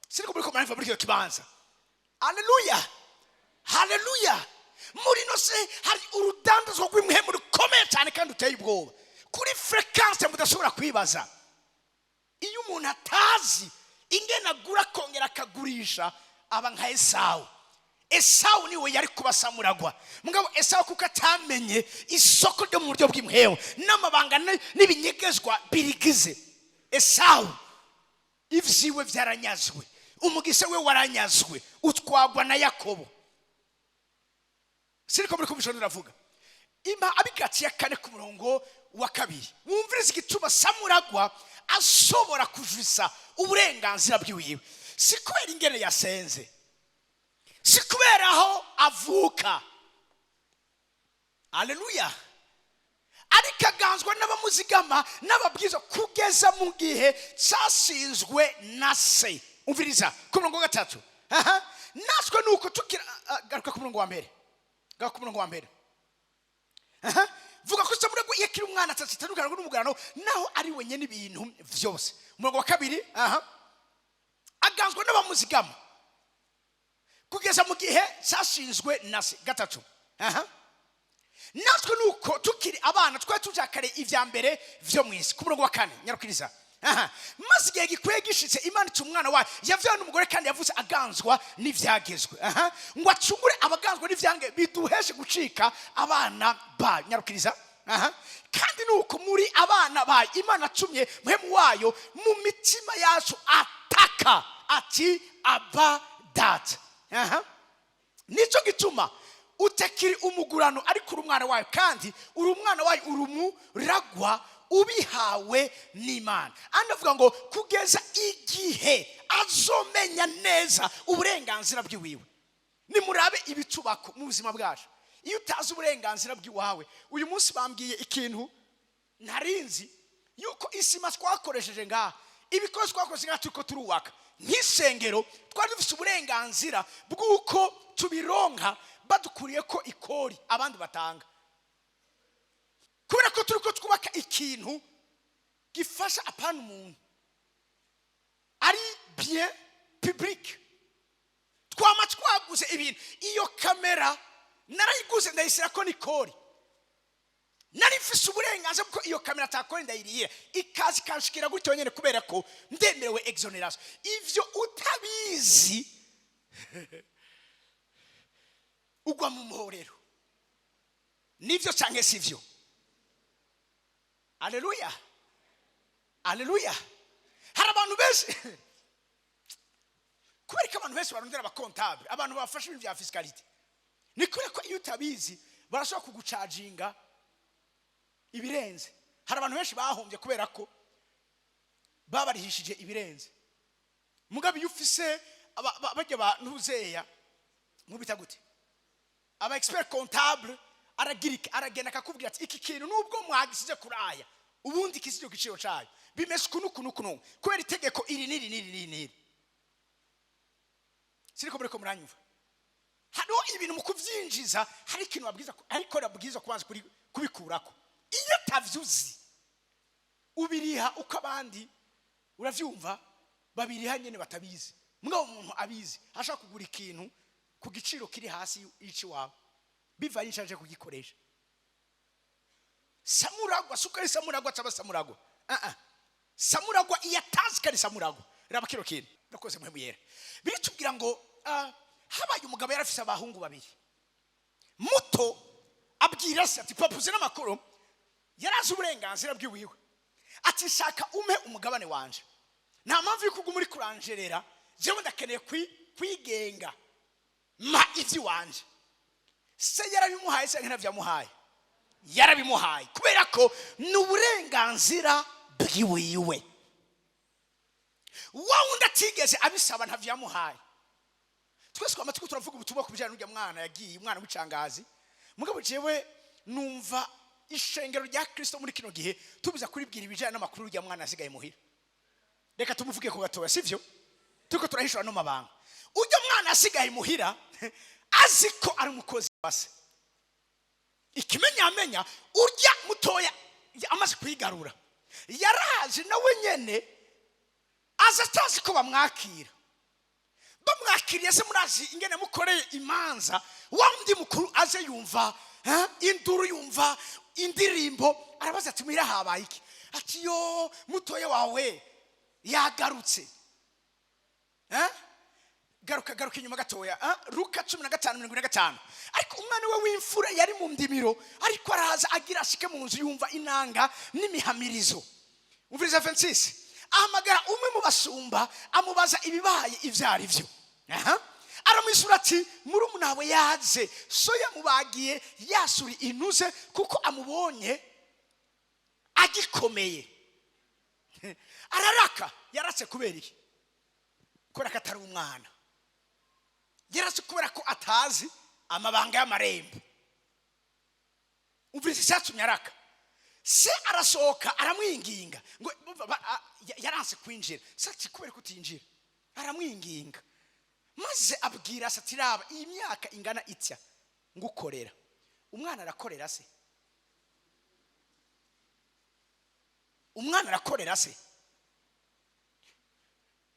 S1: Siriko muri ko muri icyo kibanza? Haleluya, haleluya! Muri ino se hari urudandazwa rw'impwemu rukomeye cyane kandi ruteye ubwoba, kuri fréquence mudashobora kwibaza. Iyo umuntu atazi ingene agura akongera akagurisha, aba nka Esawu. Esawu niwe yari kuba Samuragwa. Mugabo Esawu, kuko atamenye isoko ryo mu buryo bw'impwemu n'amabanga n'ibinyegezwa birigize, Esawu ivyiwe vyaranyazwe, umugisa we waranyazwe, utwagwa na Yakobo. Siriko muri kumvishoni? Uravuga impa Abigatiya 4 ku murongo wa 2, wumvirize igituma Samuragwa ashobora kujisa uburenganzira bwiwiwe. Si kubera ingene yasenze, si kubera aho avuka, aleluya, ariko aganzwa n'abamuzigama n'ababwiza kugeza mu gihe cyashinzwe na se. Umviriza ku murongo wa 3. Aha. Natwe ni uko tukira. Garuka ku murongo wa 1, garuka ku murongo wa 1. Aha. Vuga ko Samuragwa iyo akiri umwana atandukana n'umugurano, naho ari wenyine ibintu vyose. Umurongo wa 2. Aha. Aganzwa n'abamuzigama kugeza mu gihe cyashinzwe na se. 3. Aha. Natwe nuko tukiri abana twari tujakare ivya mbere vyo mu isi. Ku murongo wa 4, nyarukiriza. Aha. Maze igihe gikwiye gishitse, Imana ituma umwana wayo yavyawe n'umugore, kandi yavutse aganzwa n'ivyagezwe. Aha. Ngo acungure abaganzwa n'ivyange, biduheshe gucika abana bayo. Nyarukiriza. Aha. Kandi nuko muri abana bayo, Imana atumye Mpwemu wayo mu mitima yacu, ataka ati: "Aba, Data." Aha. Nicyo gituma utakiri umugurano, ariko uri umwana wayo, kandi uri umwana wayo, uri umuragwa ubihawe n'Imana. Andi avuga ngo kugeza igihe azomenya neza uburenganzira bw'iwiwe. Nimurabe ibitubako mu buzima bwacu. Iyo utazi uburenganzira bw'iwawe, uyu munsi bambwiye ikintu ntarinzi, yuko isima twakoresheje ngaha, ibikoresho twakoresheje ngaha turiko turubaka nk'isengero, twari dufite uburenganzira bw'uko tubironka badukuriye ko ikori abandi batanga, kubera ko turiko twubaka ikintu gifasha, apana umuntu, ari bien public. Twama twaguze ibintu. Iyo kamera narayiguze, ndayishyira ko nikori. Nari mfise uburenganzira bwo iyo kamera atakori ndayiriyira, ikaza ikanshikira gutyo nyine, kubera ko ndemerewe exonération. Ivyo utabizi, ugwa mu muhorero. Nivyo canke sivyo? Aleluya, aleluya! Hari abantu benshi, kubera ko abantu benshi barondera aba comptable, abantu bafashe ibintu bya fiscalité, ni kubera ko iyo utabizi barashobora kugucajinga ibirenze. Hari abantu benshi bahombye kubera ko babarihishije ibirenze. Mugabo iyo ufise bajya ba ntuzeya, mubita gute, aba expert comptable, aragira iki? Aragenda akakubwira ati: "Iki kintu nubwo mwagisize kuri aya, ubundi iki sicyo giciro cyayo, bimeze uku n'uku n'uku n'uku, kubera itegeko iri n'iri n'iri n'iri n'iri." Siriko muriko muranyumva? Hariho ibintu mu kubyinjiza hari ikintu babwiza, ariko babwiza kubanza kubikurako. Iyo atavyuzi, ubiriha uko abandi, uravyumva, babiriha nyene batabizi. Mugabo umuntu abizi ashaka kugura ikintu. Ku giciro kiri hasi y'iwawe, bivanye n'icyo kugikoresha. Samuragwa si uko ari samuragwa cyangwa samuragwa. Ah, ah. Samuragwa iyo atazi ko ari samuragwa. Raba kino kintu nakoze Mpwemu Yera. Biritubwira ngo habaye umugabo yari afise abahungu babiri. Muto abwira se ati: "Papa, uzi n'amakuru." Yari azi uburenganzira bw'iwiwe, ati: "Shaka umpe umugabane wanje, nta mpamvu yo kuguma uri kuranjerera, jewe ndakeneye kwigenga, mpa iby'iwanje." Se yarabimuhaye se ntavyamuhaye? Yarabimuhaye, kubera ko ni uburenganzira bwiwiwe. Wa wundi atigeze abisaba, ntavyamuhaye. Twese twama turiko turavuga ubutumwa ku bijyanye n'urya mwana yagiye, umwana w'icangazi. Mugabo jewe numva ishengero rya Kristo muri kino gihe tubiza kuribwira ibijyanye n'amakuru y'urya mwana yasigaye muhira. Reka tumuvuge ku gatoya, sivyo? Turiko turahishura no mabanga. Urya mwana asigaye muhira azi ko ari umukozi wa se. Ikimenyamenya, urya mutoya amaze kwigarura, yaraje nawe nyene aza atazi ko bamwakira. Bamwakiriye se, murazi ingene mukoreye imanza. Wa wundi mukuru aze yumva induru, yumva indirimbo, arabaza ati: "Muhira habaye iki?" Ati: "Yo, mutoya wawe yagarutse." Garuka, garuka inyuma gatoya. Luka 15:45. Ariko umwana we w'imfura yari mu ndimiro, ariko araza agira ashike mu nzu, yumva inanga n'imihamirizo. Umviriza 26: ahamagara umwe mu basumba, amubaza ibibaye ibyo ari byo. Aha. Aramwisura ati: "Murumuna wawe yaze, so yamubagiye yasuri intuze kuko amubonye agikomeye." Araraka. Yaratse kubera iki? Kubera ko atari umwana. Yaratse kubera ko atazi amabanga y'amarembo. Umvise icyatumye araka? Se arasohoka, aramwinginga ngo yaranse kwinjira. Se ati: "Kubera ko utinjira?" Aramwinginga, maze abwira se ati: "Raba iyi myaka ingana itya ngukorera." Umwana arakorera se? Umwana arakorera se?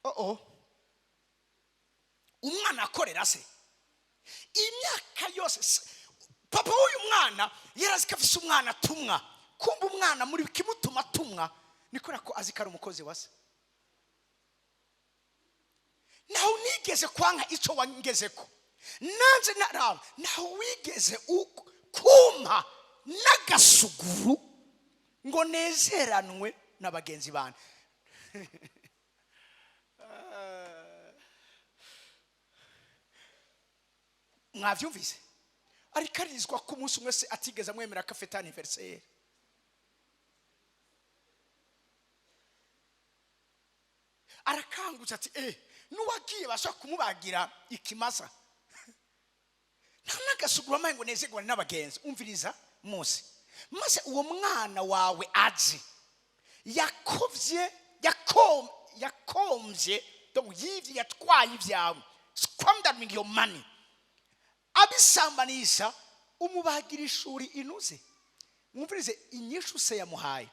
S1: Oh oh, umwana akorera se? Imyaka yose papa w'uyu mwana yarazi ko afise umwana atumwa. Kumva umwana muri kimutuma atumwa ni kubera ko azi ko ari umukozi wa se. "Nawe nigeze kwanka icyo wangeze ko nanjye naraba, nawe wigeze kumpa n'agasuguru ngo nezeranwe na bagenzi banjye." Mwabyumvise? Ariko arizwa ko umunsi umwe se atigeze amwemera ko afite anniversaire. Arakangutse ati: "N'uwagiye bashobora kumubagira ikimasa, nta n'agasuguru amaye ngo nezerwane n'abagenzi." Umviriza munsi: maze uwo mwana wawe azi yakovye, yakomvye, donc yivye, yatwaye ibyawe, squandering your money, abisambanisha, umubagira ishuri inuze. Mwumvirize inyishu se yamuhaye.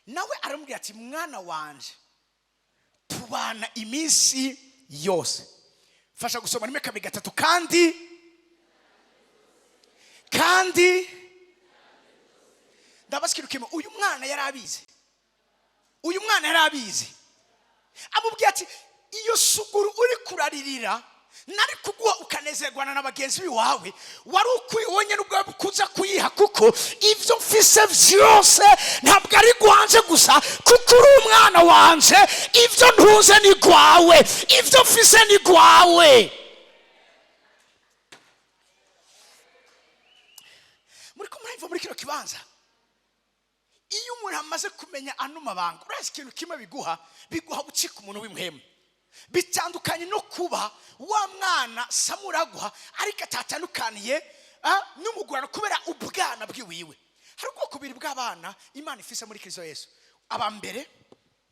S1: Nawe aramubwira ati: "Mwana wanje tubana iminsi yose." Fasha gusoma rimwe, kabiri, gatatu. Kandi ndabaza ikintu kimwe: uyu mwana yari abizi? Uyu mwana yari abizi? Amubwiye ati: "Iyo suguru uri kuraririra nari kuguha ukanezerwana na bagenzi biwawe, wari ukwiye wonyine ubwawe kuza kuyiha, kuko ibyo mfise byose ntabwo ari rwanje gusa, kuko uri umwana wanje. Ibyo ntuze ni rwawe, ibyo mfise ni rwawe." Muri ko murumva muri kino kibanza, iyo umuntu amaze kumenya ano mabanga, urazi ikintu kimwe biguha? Biguha gucika umuntu w'impwemu. Bitandukanye no kuba wa mwana samuragwa, ariko atatandukaniye n'umugurano kubera ubwana bwiwiwe. Hari ubwoko bubiri bw'abana Imana ifise muri Kristo Yesu. Aba mbere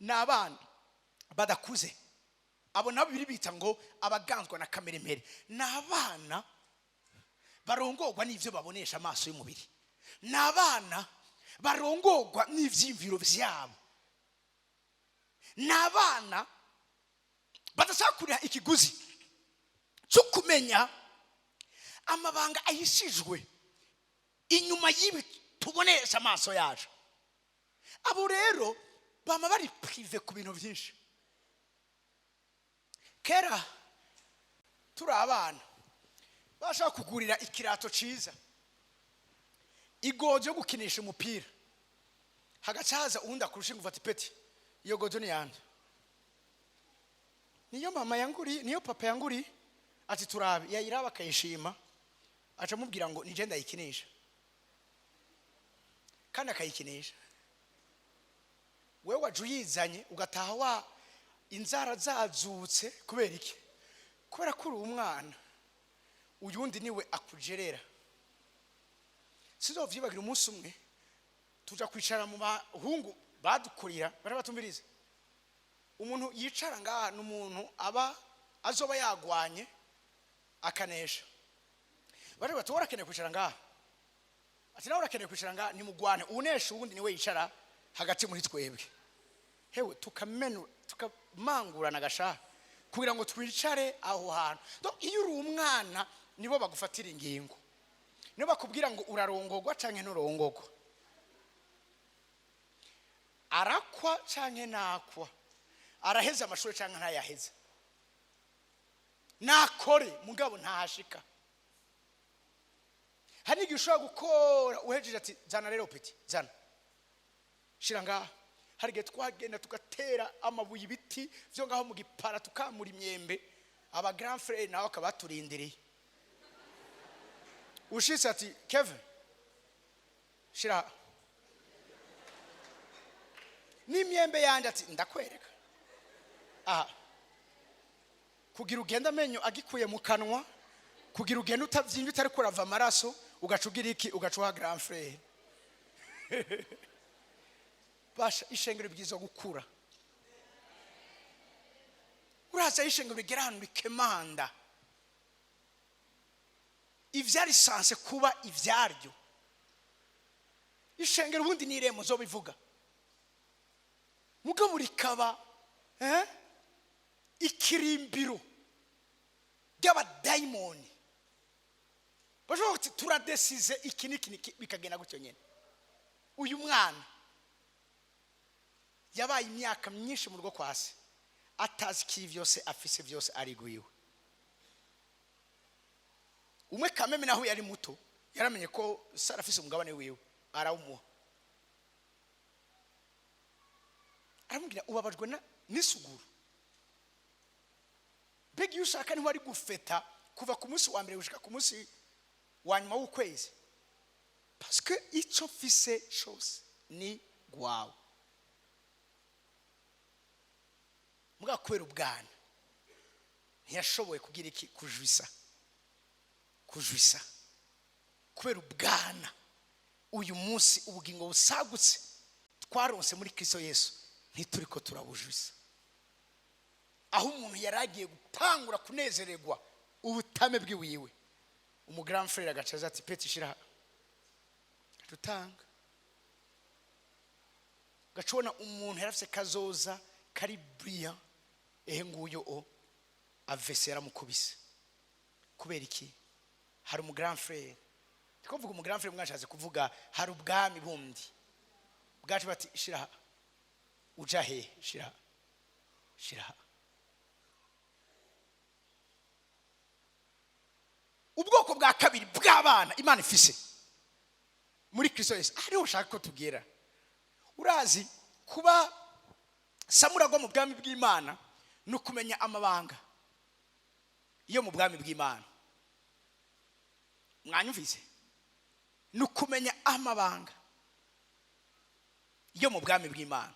S1: ni abana badakuze. Abo nabo biri bita ngo abaganzwa na kamere mbere. Ni abana barongorwa n'ibyo babonesha amaso y'umubiri, ni abana barongorwa n'ibyiyumviro byabo, ni abana badashaka kuriha ikiguzi. Cyo kumenya amabanga ahishijwe inyuma y'ibi tubonesha amaso yacu. Abo rero bama bari privé ku bintu byinshi. Kera turi abana, bashaka kugurira ikirato cyiza, igodo yo gukinisha umupira, hagaca haza uwundi akurusha ingufu ati: "Petit, iyo godo ni yande?" "Niyo mama yanguriye, niyo papa yanguriye." Ati: "Turabe." Yayiraba akayishima, aca amubwira ngo nije ndayikinisha, kandi akayikinisha. Wewe waje uyizanye, ugataha wa inzara zazutse. Kubera iki? Kubera ko uri umwana, uyundi niwe akujerera. Sizovyibagira, umunsi umwe tuja kwicara mu bahungu badukurira, barabatumviriza. Umuntu yicara ngaha ni umuntu aba azoba yagwanye akanesha. Bari bati: "Wowe urakeneye kwicara ngaha." Ati: "Nawe urakeneye kwicara ngaha, nimugwane, unesha uwundi niwe yicara hagati muri twebwe." Hewe, tukamenura, tukamangurana agashaha kugira ngo twicare aho hantu. Donc, iyo uri umwana, nibo bagufatira ingingo, nibo bakubwira ngo urarongogwa canke nturongogwa, arakwa canke nakwa, araheza amashuri canke ntayaheza, nakore mugabo ntahashika. Hari igihe ushobora gukora uhejeje, ati: "Zana rero petit, zana, shira ngaha." Hari igihe twagenda tugatera amabuye ibiti byo ngaho mu gipara, tukamura imyembe, aba grand frère nawe akaba baturindiriye. Ushitse ati: "Kevin, shira n'imyembe yanjye." Ati: "Ndakwereka aha." Kugira ugende amenyo agikuye mu kanwa, kugira ugende utabyimba, utari kurava amaraso, ugaca ugira iki? Ugaca uha grand frère. Basha, ishengero bwiza gukura. Uraza aho ishengero rigera, ahantu rikemanda ivyari censé kuba ivyaryo. Ishengero ubundi ni irembo, bivuga mugabo rikaba ikirimbiro ry'abadayimoni. Bashobora kuti turadesize iki n'iki n'iki, bikagenda gutyo nyine. Uyu mwana yabaye imyaka myinshi mu rugo kwa se, atazi ko ibi byose afise byose ari gwiwe. Umwe kameme, naho yari muto, yaramenye ko Sara afise umugabane wiwe, arawumuha, aramubwira: "Ubabajwe n'isuguru?" Mbega iyo ushaka niho ari gufeta kuva ku munsi wa mbere gushika ku munsi wa nyuma w'ukwezi, parce que icyo mfise cyose ni gwawe. Mbwa kubera ubwana ntiyashoboye kugira iki? Kujwisa, kujwisa kubera ubwana. Uyu munsi ubugingo busagutse twaronse muri Kristo Yesu ntituri ko turabujwisa. Aho umuntu yari agiye gutangura kunezererwa ubutame bw'iwiwe, umu grand frère agaca aza ati: "Petit, shira." Tutanga ugaca ubona umuntu yari afite kazoza kari buriya, ehe nguyo o avese yaramukubise. Kubera iki? Hari umu grand frère. Ndiko mvuga umu grand frère, mwashatse kuvuga hari ubwami bundi bwacu. Bati: "Shira." "Uja he?" "Shira, shira." Ubwoko bwa kabiri bw'abana Imana ifise muri Kristo Yesu, ariho ushaka ko tugera. Urazi, kuba samuragwa mu bwami bw'Imana ni ukumenya amabanga yo mu bwami bw'Imana. Mwanyumvise? Ni ukumenya amabanga yo mu bwami bw'Imana.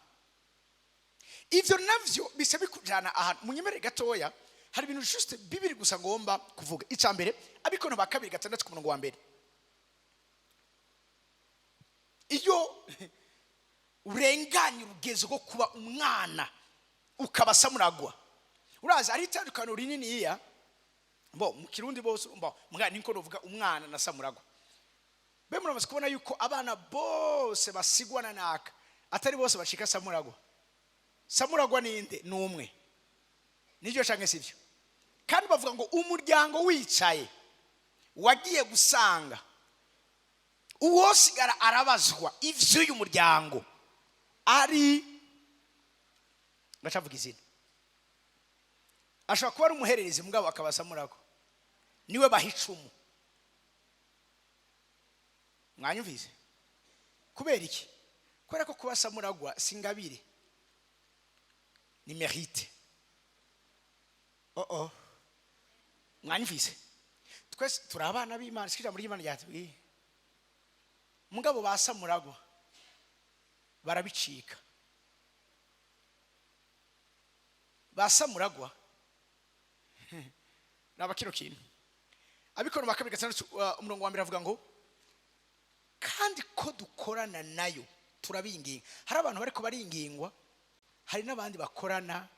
S1: Ibyo navyo bisa bikujyana ahantu. Munyemere gatoya, hari ibintu juste bibiri gusa ngomba kuvuga. Icya mbere, Abikorinto ba kabiri 6 ku murongo wa 1. Iyo urenganye urugezo rwo kuba umwana ukaba samuragwa, urazi ari itandukaniro rininiya. Bo mu Kirundi bose mbo mwana, niko nuvuga umwana na samuragwa. Be muramaze kubona yuko abana bose basigwa na naka atari bose bashika samuragwa. Samuragwa ninde? Ni umwe. Nibyo canke sibyo? Kandi Kandi bavuga ngo umuryango wicaye wagiye gusanga uwosigara arabazwa ivy'uyu muryango ari, ngacavuga izina, ashobora kuba ari umuhererezi, mugabo akaba Samuragwa, niwe baha icumu. Mwanyumvise? Kubera iki? Kubera ko kuba Samuragwa si ingabire, ni mérite. Oh oh, mwanyumvise? Twese turi abana b'Imana, siko ijambo ry'Imana ryatubwiye? Mugabo ba Samuragwa barabicika. Ba Samuragwa naba kino kintu. Abikorinto ba kabiri 6, umurongo wa 1 avuga ngo: "Kandi ko dukorana nayo, turabinginga." Hari abantu bariko baringingwa, hari n'abandi bakorana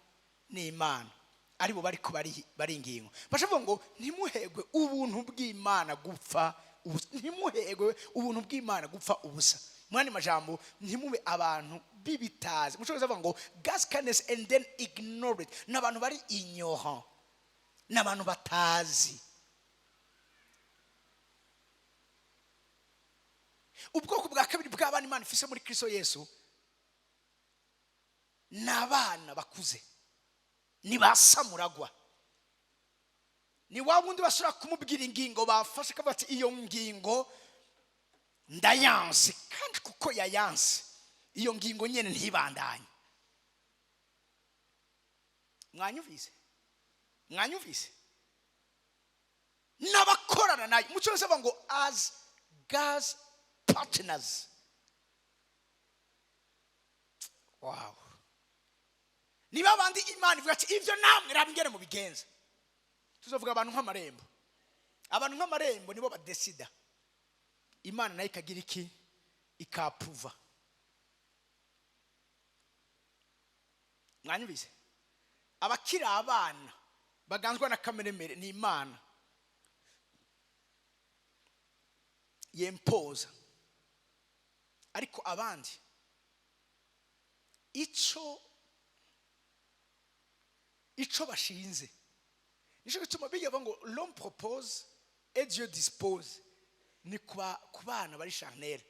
S1: n'Imana, aribo bariko baringingwa. Bashavuga ngo ntimuhegwe ubuntu bw'Imana gupfa ubusa, ntimuhegwe ubuntu bw'Imana gupfa ubusa. Mu yandi majambo, ntimube abantu b'ibitazi. Mushobora kuvuga ngo God's kindness and then ignore it. Ni abantu bari ignorant, ni abantu batazi. Ubwoko bwa kabiri bw'abana Imana ifise muri Kristo Yesu ni abana bakuze, ni ba Samuragwa, ni wa wundi bashobora kumubwira ingingo bafashe akavuga ati: "Iyo ngingo ndayanse." Kandi kuko yayanse, iyo ngingo nyine ntibandanye. Mwanyumvise? Mwanyumvise? N'abakorana nayo, mu cyongereza bavuga ngo "as God's partners". Wow, niba abandi Imana ivuga ati: "Ibyo namwe raba ingene mubigenza." Tuzavuga abantu nk'amarembo. Abantu nk'amarembo nibo badesida, Imana nayo ikagira iki? Ikapuva. Mwanyumvise? Abakiri abana baganzwa na kameremere ni Imana yempoza, ariko abandi ico bashinze. Nico gituma bijya bavuga ngo "L'homme propose et Dieu dispose". Ni kuba ku bana bari charnel,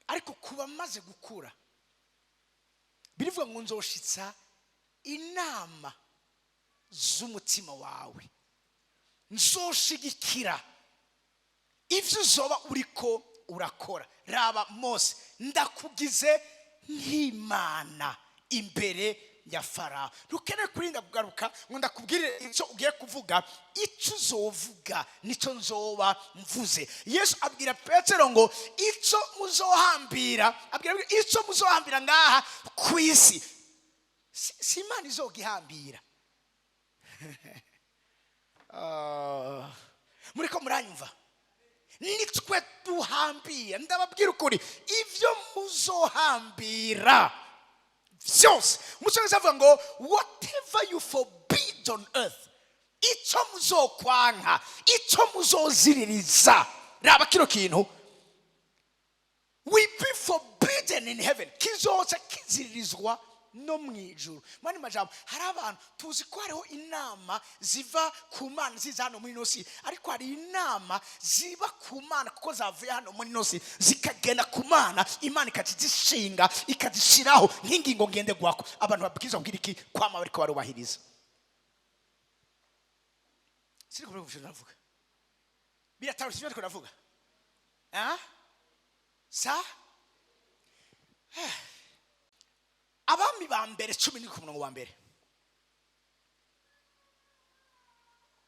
S1: ariko ku bamaze gukura birivuga ngo: "Nzoshitsa inama z'umutima wawe, nzoshigikira ivyo uzoba uriko urakora." Raba Mose: "Ndakugize nk'Imana imbere ya Farawo." Ntukeneye kurinda kugaruka ngo ndakubwire icyo ugiye kuvuga. Icyo uzovuga nicyo nzoba mvuze. Yesu abwira Petero ngo: "Icyo muzohambira", abwira "icyo muzohambira ngaha ku isi", si Imana izogihambira. Ah, muriko muranyumva? Nitwe duhambira. Ndababwira ukuri, ibyo muzohambira byose, umuco avuga ngo "Whatever you forbid on earth", icyo muzokwanka, icyo muzoziririza, raba kino kintu, "will be forbidden in heaven", kizoca kiziririzwa no mu ijuru. Mani majambo, hari abantu tuzi ko hariho inama ziva ku Mana ziza hano muri ino si, ariko hari inama ziba ku Mana kuko zavuye hano muri ino si zikagenda ku Mana, Imana ikazishinga, ikazishyiraho nk'ingingo ngenderwako abantu babwirizwa kugira iki? Kwama bariko barubahiriza. Siri kuvuga ivyo navuga biratahura ivyo ariko ndavuga? Ah? Sa Abami ba mbere 10 ku murongo wa 1.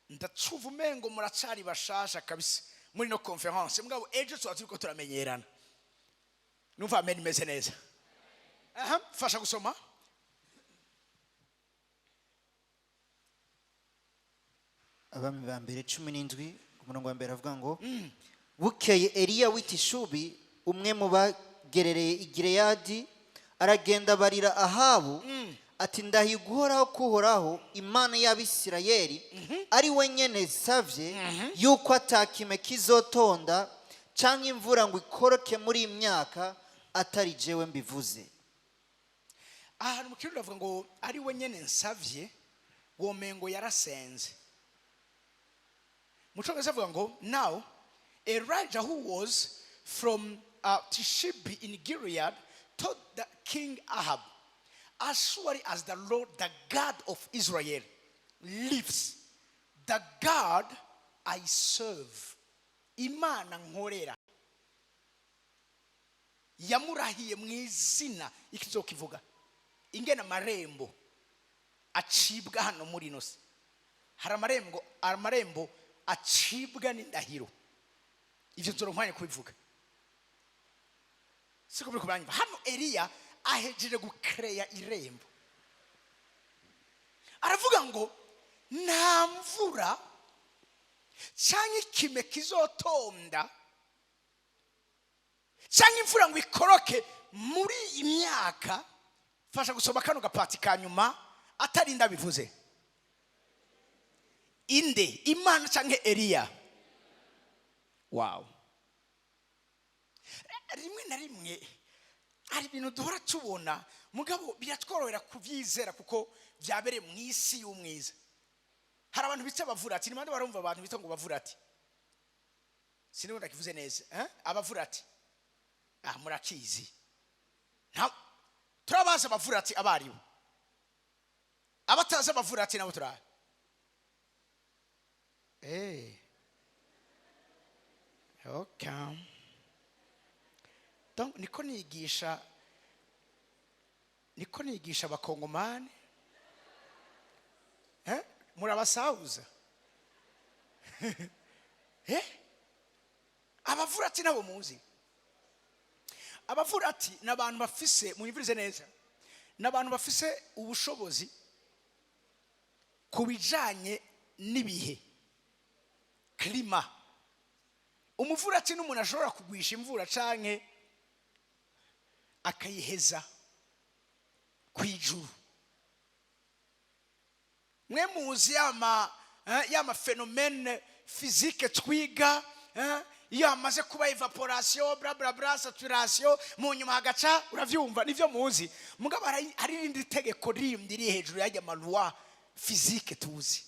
S1: Ndacuva umengo muracari bashasha kabisa muri no conférence, mugabo ejo tuba turiko turamenyerana. Numva amen imeze neza. Aha, fasha gusoma.
S2: Abami ba mbere 17 ku murongo wa 1 avuga ngo: Bukeye Eliya w'itishubi, umwe mu bagerereye i Gileyadi, aragenda barira Ahabu ati: "Ndahiye Uhoraho ko Uhoraho Imana y'Abisirayeli ari we nyene savye, yuko atakime kizotonda canke imvura ngo ikoroke muri iyi myaka atari jewe mbivuze."
S1: Ahantu mu Kirundi bavuga ngo "ari we nyene nsavye". Womengo yarasenze. Mu Cyongereza avuga ngo, "Now Elijah, who was from Tishibi in Gilead, told the King Ahab, 'As surely as the Lord, the God of Israel, lives, the God I serve,'" Imana nkorera, yamurahiye mu izina ikizokivuga ingene amarembo acibwa hano muri ino si. Hari amarembo acibwa n'indahiro. Ibyo nzora nkwanya kubivuga, siko muri kubanyumva. Hano Eliya ahejeje gukereya irembo, aravuga ngo nta mvura cyangwa ikime kizotonda cyangwa imvura ngo ikoroke muri iyi myaka. Fasha gusoma kano gapati ka nyuma atarinda bivuze inde, Imana cyangwa Eliya. Wow, rimwe na rimwe hari ibintu duhora tubona, mugabo biratworohera kubyizera kuko byabereye mu isi y'umwiza. Hari abantu bita abavurati. Ni bande barumva abantu bita ngo bavurati? Sinibwo ndakivuze neza, eh? Abavurati, ah, murakizi. Turabazi abavurati abaribo. Abatazi abavurati nabo turabe. Okay. Donc niko nigisha abakongomani, eh? Murabasawuza, eh? Abavurati nabo muzi. Abavurati ni abantu bafise, munyumvirize neza, ni abantu bafise ubushobozi ku bijanye n'ibihe, climat. Umuvurati n'umuntu ashobora kugwisha imvura canke akayiheza ku ijuru. Mwe muzi yama phénomènes physiques twiga, iyo hamaze kuba évaporation, bla bla bla, saturation, mu nyuma hagaca, uravyumva, nivyo muzi. Mugabo hari irindi tegeko rindi riri hejuru y'ajya ma lois physiques tuzi.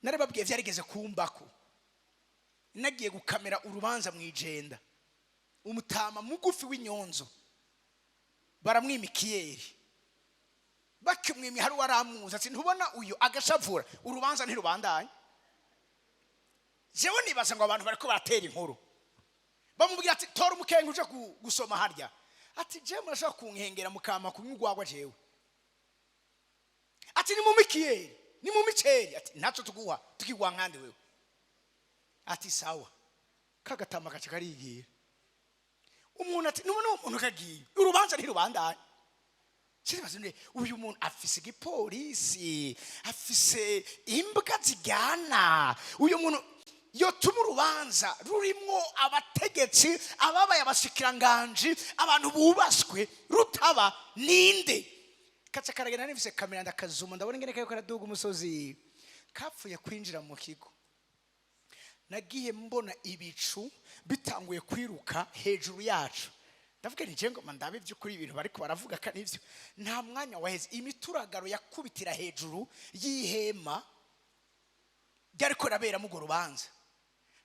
S1: Narababwiye, vyarigeze kumbako, nagiye gukamera urubanza mu Ijenda, umutama mugufi w'inyonzo baramwima ikiyeri. Bakimwimye, hari uwaramuzi ati: "Ntubona uyu agashavura, urubanza ntirubandanye." Jewe nibaza ngo abantu bariko baratera inkuru. Bamubwira ati: "Tora umukenke uje gusoma harya." Ati: "Jewe murashobora kunkengera mukampa kunywa urwagwa?" Jewe ati: "Ni mu mikiyeri, ni mu miceri." Ati: "Ntacyo tuguha, tukiguha nkandi wewe." Ati: "Sawa." Kagatama gace karigira. Umuntu ati: "Nubona uwo muntu kagiye, urubanza ntirubandanye." Sinibaza nde uyu muntu afise igipolisi, afise imbwa zijyana uyu muntu yotuma urubanza rurimwo abategetsi, ababaye abashikiranganji, abantu bubaswe, rutaba ninde? Kaca karagenda. Nifise kamera, ndakazuma, ndabona ingene kariko karaduga umusozi. Kapfuye kwinjira mu kigo, nagiye mbona ibicu bitanguye kwiruka hejuru yacu. Ndavuga ni ngo ndabe by'ukuri ibintu bariko baravuga ka nivyo. Nta mwanya waheze, imituragaro yakubitira hejuru y'ihema ryariko raberamo urwo rubanza.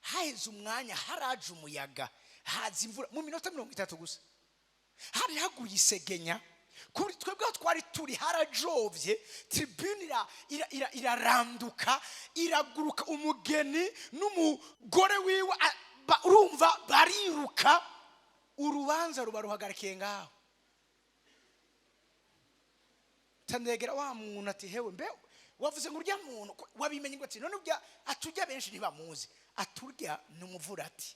S1: Haheze umwanya, haraje umuyaga, haza imvura. Mu minota 30 gusa hari haguye isegenya. Kuri twebwe aho twari turi harajovye, tribune iraranduka, iraguruka. Umugeni n'umugore wiwe urumva bariruka, urubanza ruba ruhagarikiye ngaho. Tandegera wa muntu ati: "Hewe, mbe wavuze ngo urya muntu wabimenye?" Ngo ati: "None urya aturya benshi ntibamuzi, aturya ni umuvurati."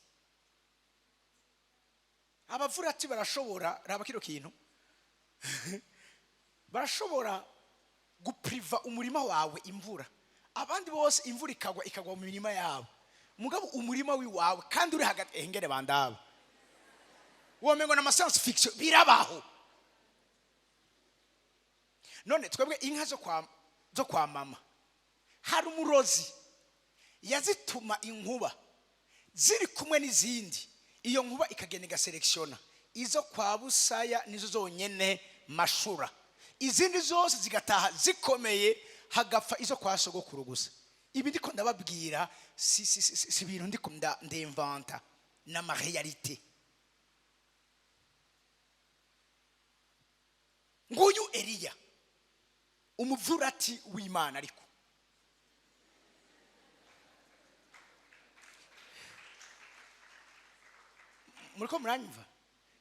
S1: Abavurati barashobora, raba kino kintu, barashobora gupuriva umurima wawe imvura, abandi bose imvura ikagwa, ikagwa mu mirima yabo, mugabo umurima w'iwawe kandi uri hagati ehengere bandaba womengo na science fiction. Birabaho. None twebwe inka zo kwa mama, hari umurozi yazituma inkuba ziri kumwe n'izindi, iyo nkuba ikagenda igaselekisiona izo kwa Busaya nizo zonyene mashura, izindi zose zigataha zikomeye. Hagapfa izo kwa sogokuru gusa. Ibi ndiko ndababwira si ibintu ndiko ndinventa, ni ama réalités. Nguyu Eliya, umuvurati w'Imana, ariko muriko muranyumva?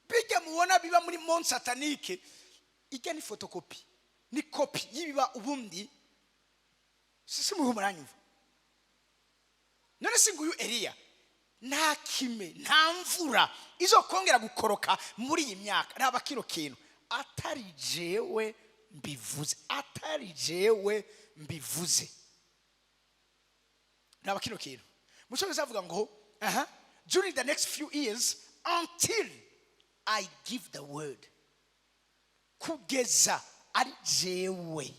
S1: Bijya mubona biba muri monde satanique, ijya ni photocopie, ni copie y'ibiba ubundi. Si muriko muranyumva? None si nguyu Eliya: nta kime, nta mvura izokongera gukoroka muri iyi myaka. Raba kino kintu, atari jewe mbivuze, atari jewe mbivuze. Raba kino kintu, mu Cyongereza avuga ngo aha: "During the next few years until I give the word." Kugeza ari jewe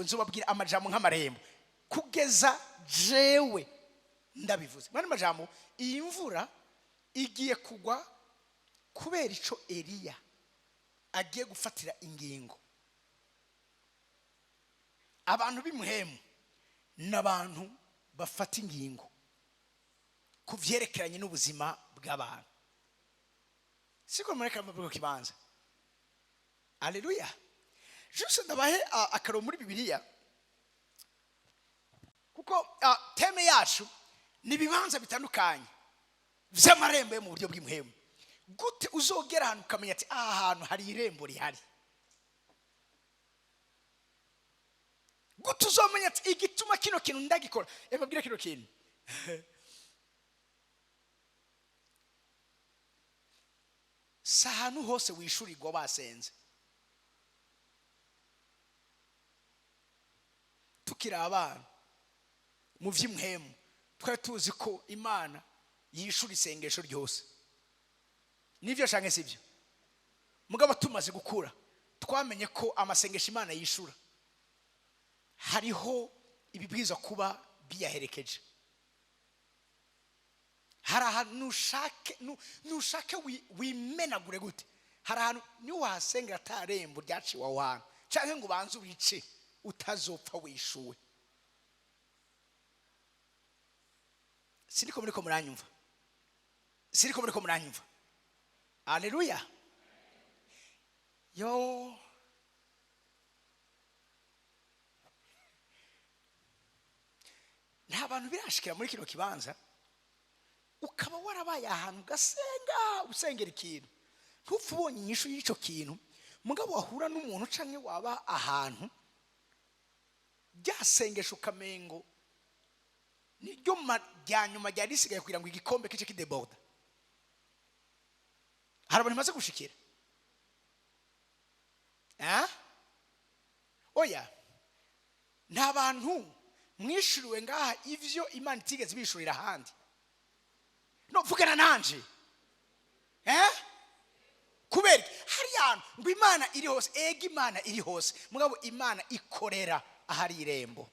S1: nzobabwira amajambo nk'amarembo, kugeza jewe ndabivuze. Mwana, majambo, iyi mvura igiye kugwa kubera ico Eliya agiye gufatira ingingo. Abantu b'imuhemu n'abantu bafata ingingo ku vyerekeranye n'ubuzima bw'abantu. Siko mureka mu kibanza? Aleluya! Juste ndabahe akaro muri Bibiliya, kuko thème yacu ni ibibanza bitandukanye vy'amarembo yo mu buryo bw'imuhemu. Gute uzogera ahantu ukamenya ati aha hantu hari irembo rihari? Gute uzomenya ati igituma kino kintu ndagikora? Reka mbwire kino kintu: si ahantu hose wishurirwa basenze. Tukiri abana mu by'imuhemu, twari tuzi ko Imana yishura isengesho ryose. Nibyo canke sibyo? Mugabo tumaze gukura, twamenye ko amasengesho Imana yishura hariho ibibwirizwa kuba biyaherekeje. Hari ahantu nushake wimenagure gute, hari ahantu niwahasengera atarembo ryaciwe aho hantu, canke ngo ubanze ubice, utazopfa wishuwe. Siniko muriko muranyumva? Siniko muriko muranyumva? Aleluya! Yo, nta bantu birashikira muri kino kibanza, ukaba warabaye ahantu ugasenga, usengera ikintu, ntupfe ubonye inyishu y'icyo kintu, mugabo wahura n'umuntu canke waba ahantu ryasengesha ukamengo niryo rya nyuma ryari risigaye kugira ngo igikombe kice kidéborda? Hari abantu bimaze gushikira? Ah? Oya, nta bantu mwishuriwe ngaha ivyo Imana itigeze bishurira ahandi? No vugana nanje, eh? Kubera iki? Hari ahantu ngo Imana iri hose. Ega Imana iri hose, mugabo Imana ikorera ahari irembo.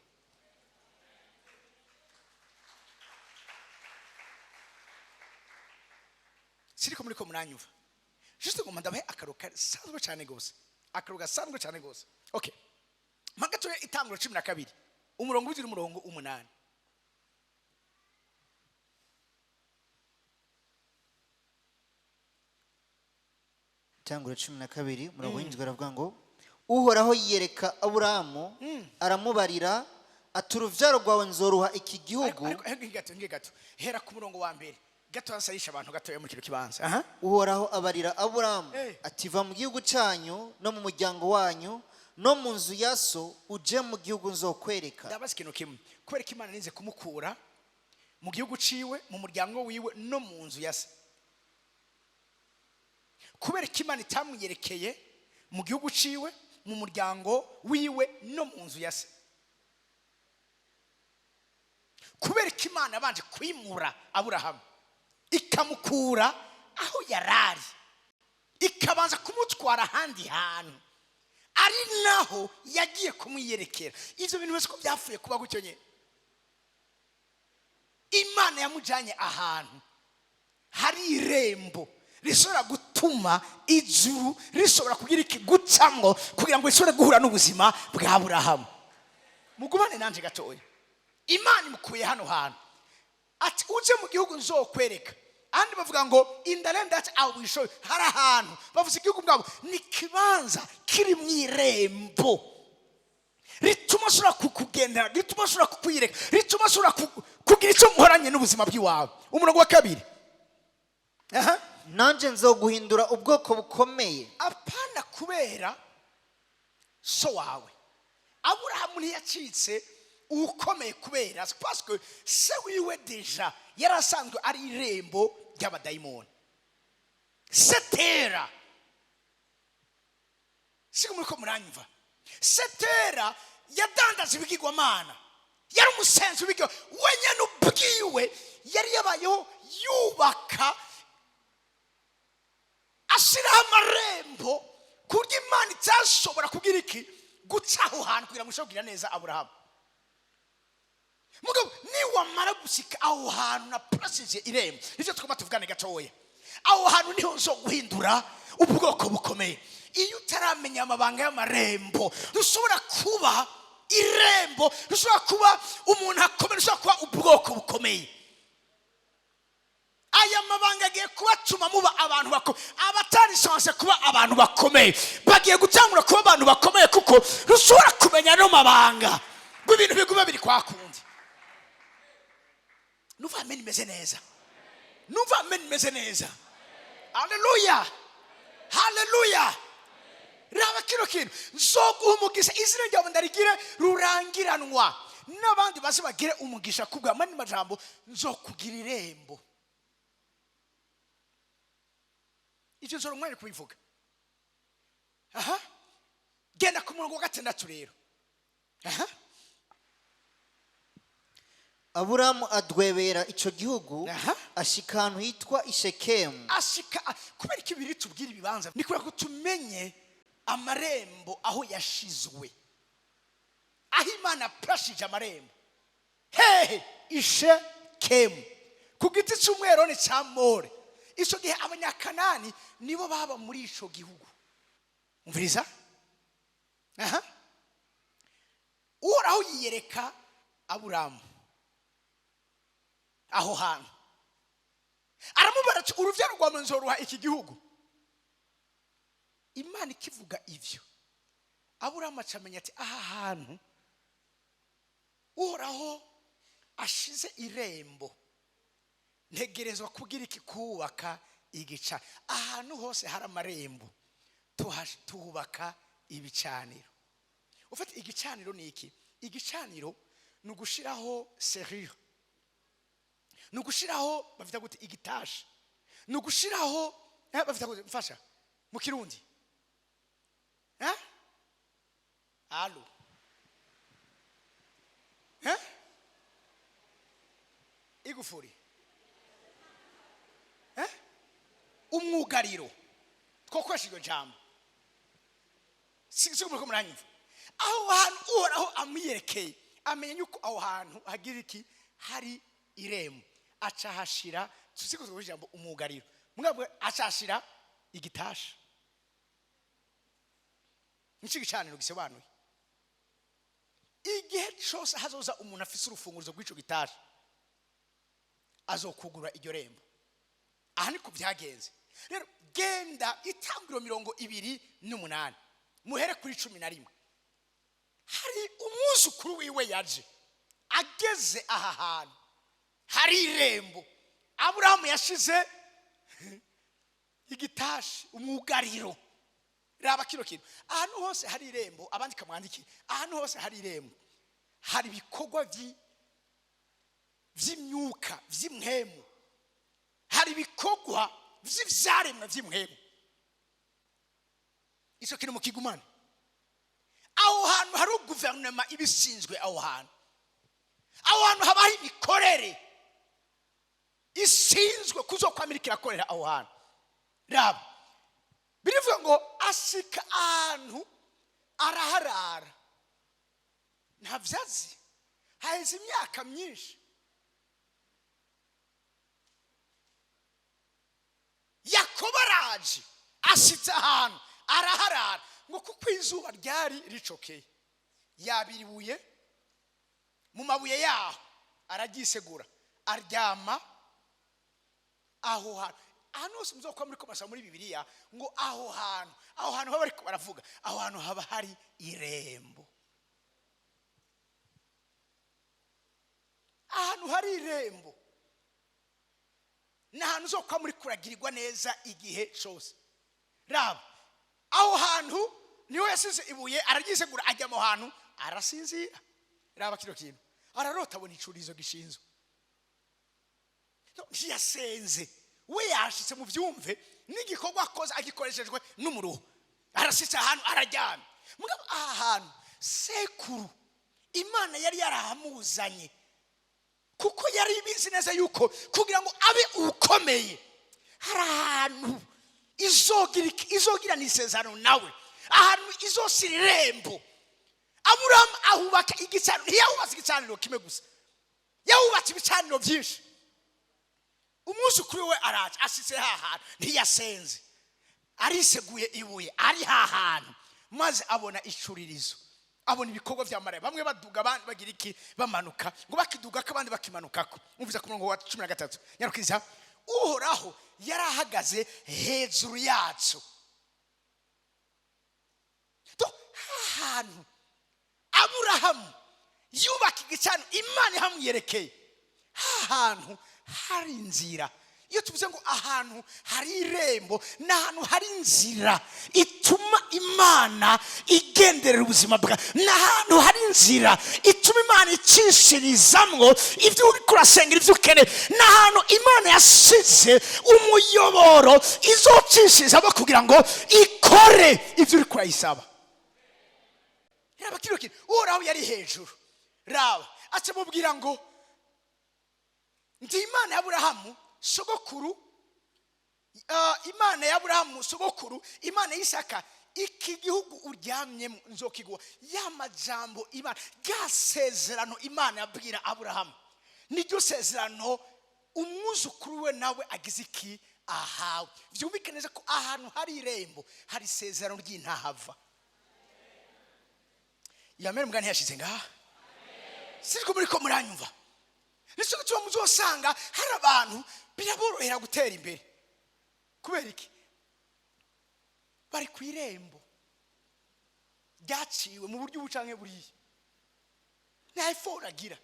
S1: Siriko muriko muranyumva? Juste ngomba ndabahe akaro gasanzwe cyane gose, akaro gasanzwe cyane gose. Okay, mpagatoya, Itanguro 12, umurongo w'ijuru, umurongo 8.
S2: Itanguro 12, umurongo w'indwi, aravuga ngo: "Uhoraho yiyereka Aburahamu, aramubarira ati: urubyaro rwawe nzoruha iki gihugu."
S1: Ariko gato, nge gato, hera ku murongo wa mbere gato, hasarisha abantu gatoya muri kino kibanza. Aha.
S2: Uhoraho abarira Aburahamu ati: va mu gihugu cyanyu no mu muryango wanyu no mu nzu ya so, uje mu gihugu nzokwereka."
S1: Ndabaza ikintu kimwe: kubera ko Imana nize kumukura mu gihugu ciwe, mu muryango wiwe no mu nzu ya se, kubera ko Imana itamwiyerekeye mu gihugu ciwe, mu muryango wiwe no mu nzu ya se? Kubera ko Imana yabanje kwimura Aburahamu, ikamukura aho yarari, ikabanza kumutwara ahandi hantu, ari naho yagiye kumwiyerekera? Ibyo bintu byose ko byapfuye kuba gutyo nyine? Imana yamujyanye ahantu hari irembo rishobora gutuma gutuma ijuru rishobora kugira iki gucamwo kugira ngo rishobore guhura n'ubuzima bwa Aburahamu. Mugumane nanje gatoya. Imana imukuye hano hantu, ati: "Uje mu gihugu nzokwereka." Andi bavuga ngo "In the land that I will show you." Hari ahantu bavuze igihugu bwabo ni ikibanza kiri mu irembo rituma ashobora kukugendera, rituma ashobora kukwiyereka, rituma ashobora kugira icyo muhoranye n'ubuzima bw'iwawe. Umurongo wa kabiri, aha.
S2: Nanjye nzoguhindura ubwoko bukomeye.
S1: Apana kubera so wawe. Aburahamu ntiyacitse ukomeye kubera, parce que se wiwe déjà yari asanzwe ari irembo ry'abadayimoni, se Tera. Siko muri ko muranyumva? Se Tera yadandaza ibigirwamana, yari umusenzi w'ibigirwa wenyine ubwiwe. Yari yabayeho yubaka, ashyiraho amarembo ku buryo Imana itashobora kugira iki guca aho hantu kugira ngo ishobore kugira neza Aburahamu. Mugabo niwamara gushyika aho hantu na purasije irembo, nicyo tugomba tuvugane gatoya. Aho hantu niho nzo guhindura ubwoko bukomeye. Iyo utaramenya amabanga y'amarembo, ntushobora kuba irembo, ntushobora kuba umuntu akomeye, ntushobora kuba ubwoko bukomeye. Aya mabanga agiye kubatuma muba abantu bakomeye. Abatarisanse kuba abantu bakomeye bagiye gutangura kuba abantu bakomeye, kuko ntushobora kumenya ano mabanga ngo ibintu bigume biri kwa kundi. Numva amen imeze neza, numva amen imeze neza. Haleluya, haleluya! Raba kino kintu: "Nzoguha umugisha, izina ryawe ndarigire rurangiranwa, n'abandi baze bagire umugisha kubwa." Mani majambo, nzokugira irembo. Icyo nzora umwanya kubivuga. Aha, genda ku murongo wa gatandatu rero, aha.
S2: Aburamu adwebera icyo gihugu, ashika ahantu hitwa Ishekemu.
S1: Ashika. Kubera ko ibiri tubwira ibibanza ni kubera ko tumenye amarembo aho yashizwe, aho Imana purashije amarembo. Hehe? Ishekemu, ku giti cy'umweroni cya More. Icyo gihe Abanyakanani nibo baba muri ico gihugu. Umviriza aha: Uhoraho yiyereka Aburamu aho hantu, aramubara ati: "Urubyaro rwawe nzoruha iki gihugu." Imana ikivuga ivyo, Aburahamu acamenya ati: "Aha hantu Uhoraho ashize irembo, ntegerezwa kugira iki? Kubaka igica." Ahantu hose hari amarembo tuhubaka ibicaniro. Ufite igicaniro ni iki? Igicaniro ni ugushiraho serrure, ni ugushiraho, bafita gute, igitashi, ni ugushiraho, bafita gute, mfasha mu Kirundi, eh? Alo, eh? Igufuri, eh? Umwugariro, twokoresha iryo jambo. Si muriko muranyumva? Aho hantu Uhoraho amwiyerekeye, amenya yuko aho hantu hagira iki? Hari irembo. Aca hashira, siko ijambo umwugariro mwabwe, aca hashira igitasha. Nicyo gicaniro gisobanuye. Igihe cyose hazoza umuntu afise urufunguzo rw'ico gitasha, azokugura iryo rembo. Aha niko byagenze rero. Genda Itangiriro 28, muhere kuri 11. Hari umwuzukuru wiwe yaje ageze aha hantu hari irembo Aburahamu yashize igitashi, umwugariro. Raba kino kintu: ahantu hose hari irembo, abandi kamwandikira, ahantu hose hari irembo hari ibikorwa vy'imyuka vy'impwemu, hari ibikorwa vy'ivyaremwe vy'impwemu. Ico kintu mukigumane. Aho hantu hari guverinoma ibishinzwe, aho hantu, aho hantu haba hari imikorere ishinzwe kuzokwamira irakorera aho hantu. Raba, birivuga ngo ashika ahantu araharara, nta vyazi. Haheze imyaka myinshi. Yakobo araje, ashitse ahantu araharara, ngo kuko izuba ryari ricokeye, yabira ibuye mu mabuye yaho, araryisegura, aryama aho hantu. Ahantu hose muzokuba muri ko muri Bibiliya ngo aho hantu, aho hantu baba bariko baravuga, aho hantu haba hari irembo. Ahantu hari irembo ni ahantu uzokuba muri kuragirirwa neza igihe cyose. Raba aho hantu niho yasize ibuye, araryisegura, ajya mu hantu arasinzira. Raba kino kintu, ararota abona icurizo gishinzwe. Ntiyasenze, we yashitse mu byumve n'igikorwa akoze agikoreshejwe n'umuruho, arasitse ahantu araryamye. Mugabo aha hantu sekuru Imana yari yarahamuzanye, kuko yari ibizi neza yuko kugira ngo abe ukomeye hari ahantu izogirana isezerano nawe, ahantu izosira irembo. Aburahamu ahubaka igicaniro. Ntiyahubatse igicaniro kimwe gusa, yahubatse ibicaniro byinshi. Umwuzukuru we araje, asitse hahantu, ntiyasenze, ariseguye ibuye ari hahantu, maze abona icuririzo, abona ibikorwa vya maraya, bamwe baduga, abandi bagira iki, bamanuka, ngo bakiduga ko abandi bakimanukako. Umviza ku murongo wa 13, nyarukiza: Uhoraho yari ahagaze hejuru yacu. To hahantu Aburahamu yubaka igicaniro, Imana ihamwiyerekeye, hahantu hari inzira. Iyo tuvuze ngo ahantu hari irembo, ni ahantu hari inzira ituma Imana igenderera ubuzima bwawe, ni ahantu hari inzira ituma Imana icishirizamwo ibyo uri kurasengera, ibyo ukeneye, ni ahantu Imana yasize umuyoboro izocishirizamo kugira ngo ikore ibyo uri kurayisaba. Raba kino kintu, Uhoraho yari hejuru. Raba, acamubwira ngo: "Ndi Imana ya Aburahamu sogokuru, Imana ya Aburahamu sogokuru, Imana y'Isaka. Iki gihugu uryamyemo nzokiguha." Ya majambo Imana, rya sezerano Imana yabwira Aburahamu, niryo sezerano umwuzukuru we nawe agize iki, ahawe. Byumvikane neza ko ahantu hari irembo hari isezerano ry'intahava. Yamere mbwa ntiyashize ngaha, siriko muri ko muranyumva. Nicyo gituma muzosanga hari abantu biraborohera gutera imbere. Kubera iki? Bari ku irembo ryaciwe mu buryo ubu canke buriya. Nta effort agira.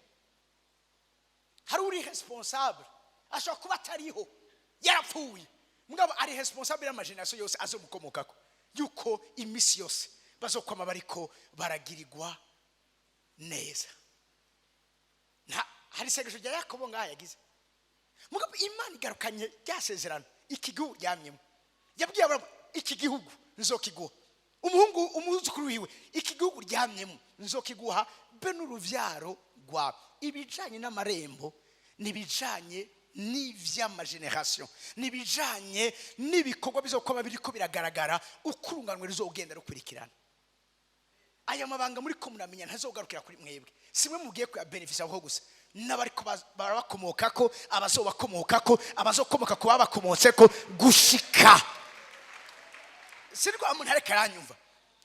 S1: Hari uri responsable, ashobora kuba atariho, yarapfuye, mugabo ari responsable y'ama générations yose azomukomokako, yuko imisi yose bazokwama bariko baragirirwa neza. Nta hari isengesho rya Yakobo ngaha yagize. Mugabo Imana igarukanye rya sezerano, iki gihugu ryamyemo yabwiye Aburahamu, iki gihugu nzokiguha. Umuhungu, umwuzukuru wiwe, iki gihugu ryamyemo nzokiguha be n'uruvyaro rwawe. Ibijanye n'amarembo n'ibijanye n'ivy'ama générations, n'ibijanye n'ibikorwa bizokuba biriko biragaragara uko urunganwe ruzogenda rukurikirana. Aya mabanga muri ko muramenya ntazogarukira kuri mwebwe, simwe mugiye kuyabenefisa aho gusa, n'abariko barabakomokako, abazobakomokako, abazokomoka ku babakomotseko, gushika siriko umuntu ariko aranyumva.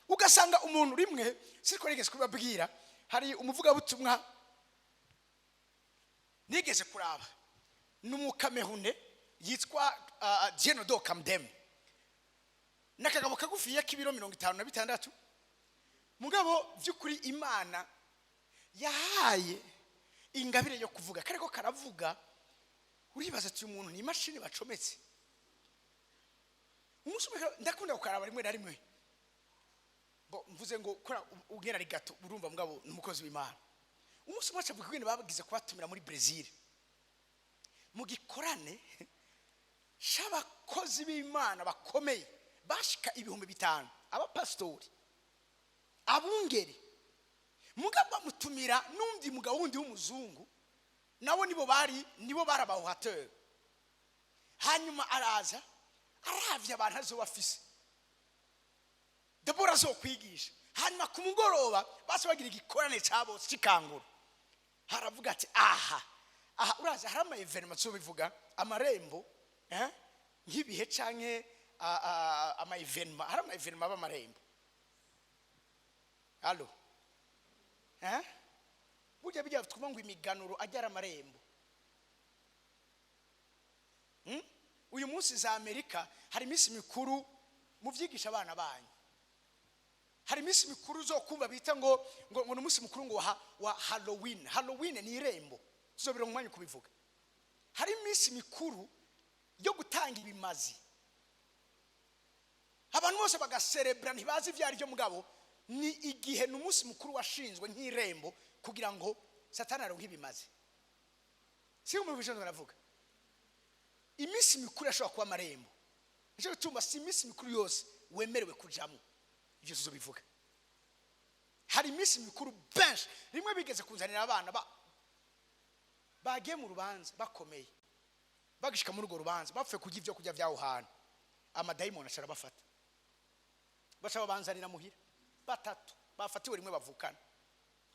S1: Ugasanga umuntu rimwe, siriko nigeze kubabwira, hari umuvugabutumwa nigeze kuraba, ni umukamerune yitwa Dieudo Kamdem, n'akagabo kagufiya k'ibiro 56. Mugabo by'ukuri Imana yahaye ingabire yo kuvuga, kariko karavuga uribaza ati: "Uyu muntu ni imashini bacometse?" Umunsi umwe ndakunda kukaraba rimwe na rimwe. Bo mvuze ngo kora ugera ari gato, urumva, mugabo ni umukozi w'Imana. Umunsi umwe acavuga ingene babagize kubatumira muri Brazil mu gikorane c'abakozi b'Imana bakomeye bashika 5000, abapasitori, abungeri. Mugabo bamutumira n'undi mugabo wundi w'umuzungu, nabo nibo bari aba orateurs. Hanyuma araza, aravye abantu azoba afise debora azokwigisha. Hanyuma ku mugoroba basi bagira igikorane ca bose c'ikanguro, haravuga ati: Aha uraza hari ama événements tuzobivuga, amarembo, eh? Nk'ibihe canke ama événements, hari ama événements aba amarembo. Allo, eh, burya bijya twumva ngo imiganuro ajya ari amarembo. Uyu munsi za Amerika hari iminsi mikuru, muvyigisha abana banyu. Hari iminsi mikuru zo kumva bita ngo ni umunsi mukuru ngo wa Halloween. Halloween ni irembo, tuzobira mu mwanya kubivuga. Hari iminsi mikuru yo gutanga ibimazi, abantu bose bagaserebura, ntibazi ibyo ari byo. Mugabo ni igihe, ni umunsi mukuru washinzwe nk'irembo kugira ngo Satani aronke ibimazi. Si mu bijoro baravuga iminsi mikuru yashobora kuba amarembo. Nicyo gituma si iminsi mikuru yose wemerewe kujamo, ibyo tuzobivuga. Hari iminsi mikuru benshi. Rimwe bigeze kunzanira abana bagiye mu rubanza bakomeye, bagishika muri urwo rubanza bapfuye kurya ibyo kurya by'aho hantu, amadayimoni aca arabafata, baca babanzanira muhira batatu bafatiwe rimwe bavukana.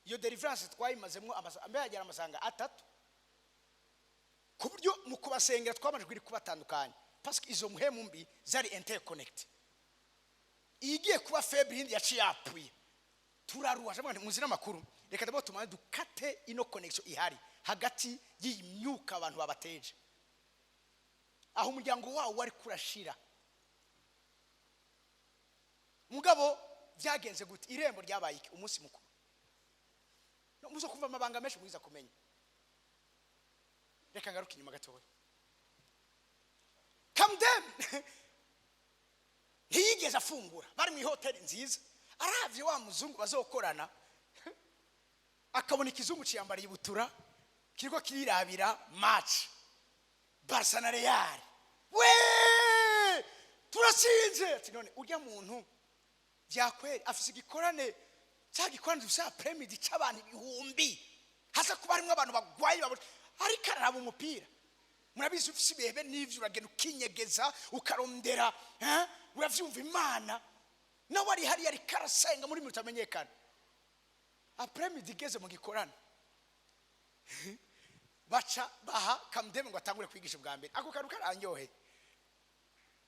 S1: Iyo deliverance twayimazemo mbere yagera amasanga 3, ku buryo mu kubasengera twabanje kwiri kubatandukanya, parce que izo muhemu mbi zari interconnecté. Igiye kuba faible, iyindi yaciye yapuye. Turaruha cyangwa muzi n'amakuru. Reka d'abord tumanze dukate ino connection ihari hagati y'iyi myuka abantu babateje, aho umuryango wawo wari kurashira. Mugabo byagenze gute? Irembo ryabaye iki? Umunsi mukuru. No, muzo kumva amabanga menshi mwiza kumenya. Reka ngaruke inyuma gatoya. Kamdem ntiyigeze afungura, bari mu ihoteli nziza. Aravye wa muzungu bazokorana, akabona ikizungu ciyambariye ibutura, kiriko kirirabira match Barca na Real. We turatsinze! Ati none urya muntu byakweri afise igikorane, cya gikorane dufise après-midi c'abantu ibihumbi, haza kuba harimwo abantu bagwaye babona, ariko araraba umupira. Murabizi, ufise ibihebe n'ivyo, uragenda ukinyegeza, ukarondera, eh? Uravyumva, Imana nawe ari hariya, ariko arasenga muri mutamenyekana. Après-midi igeze, mu gikorane baca baha Kamudeme ngo atangure kwigisha ubwa mbere. Ako kantu karanyoheye.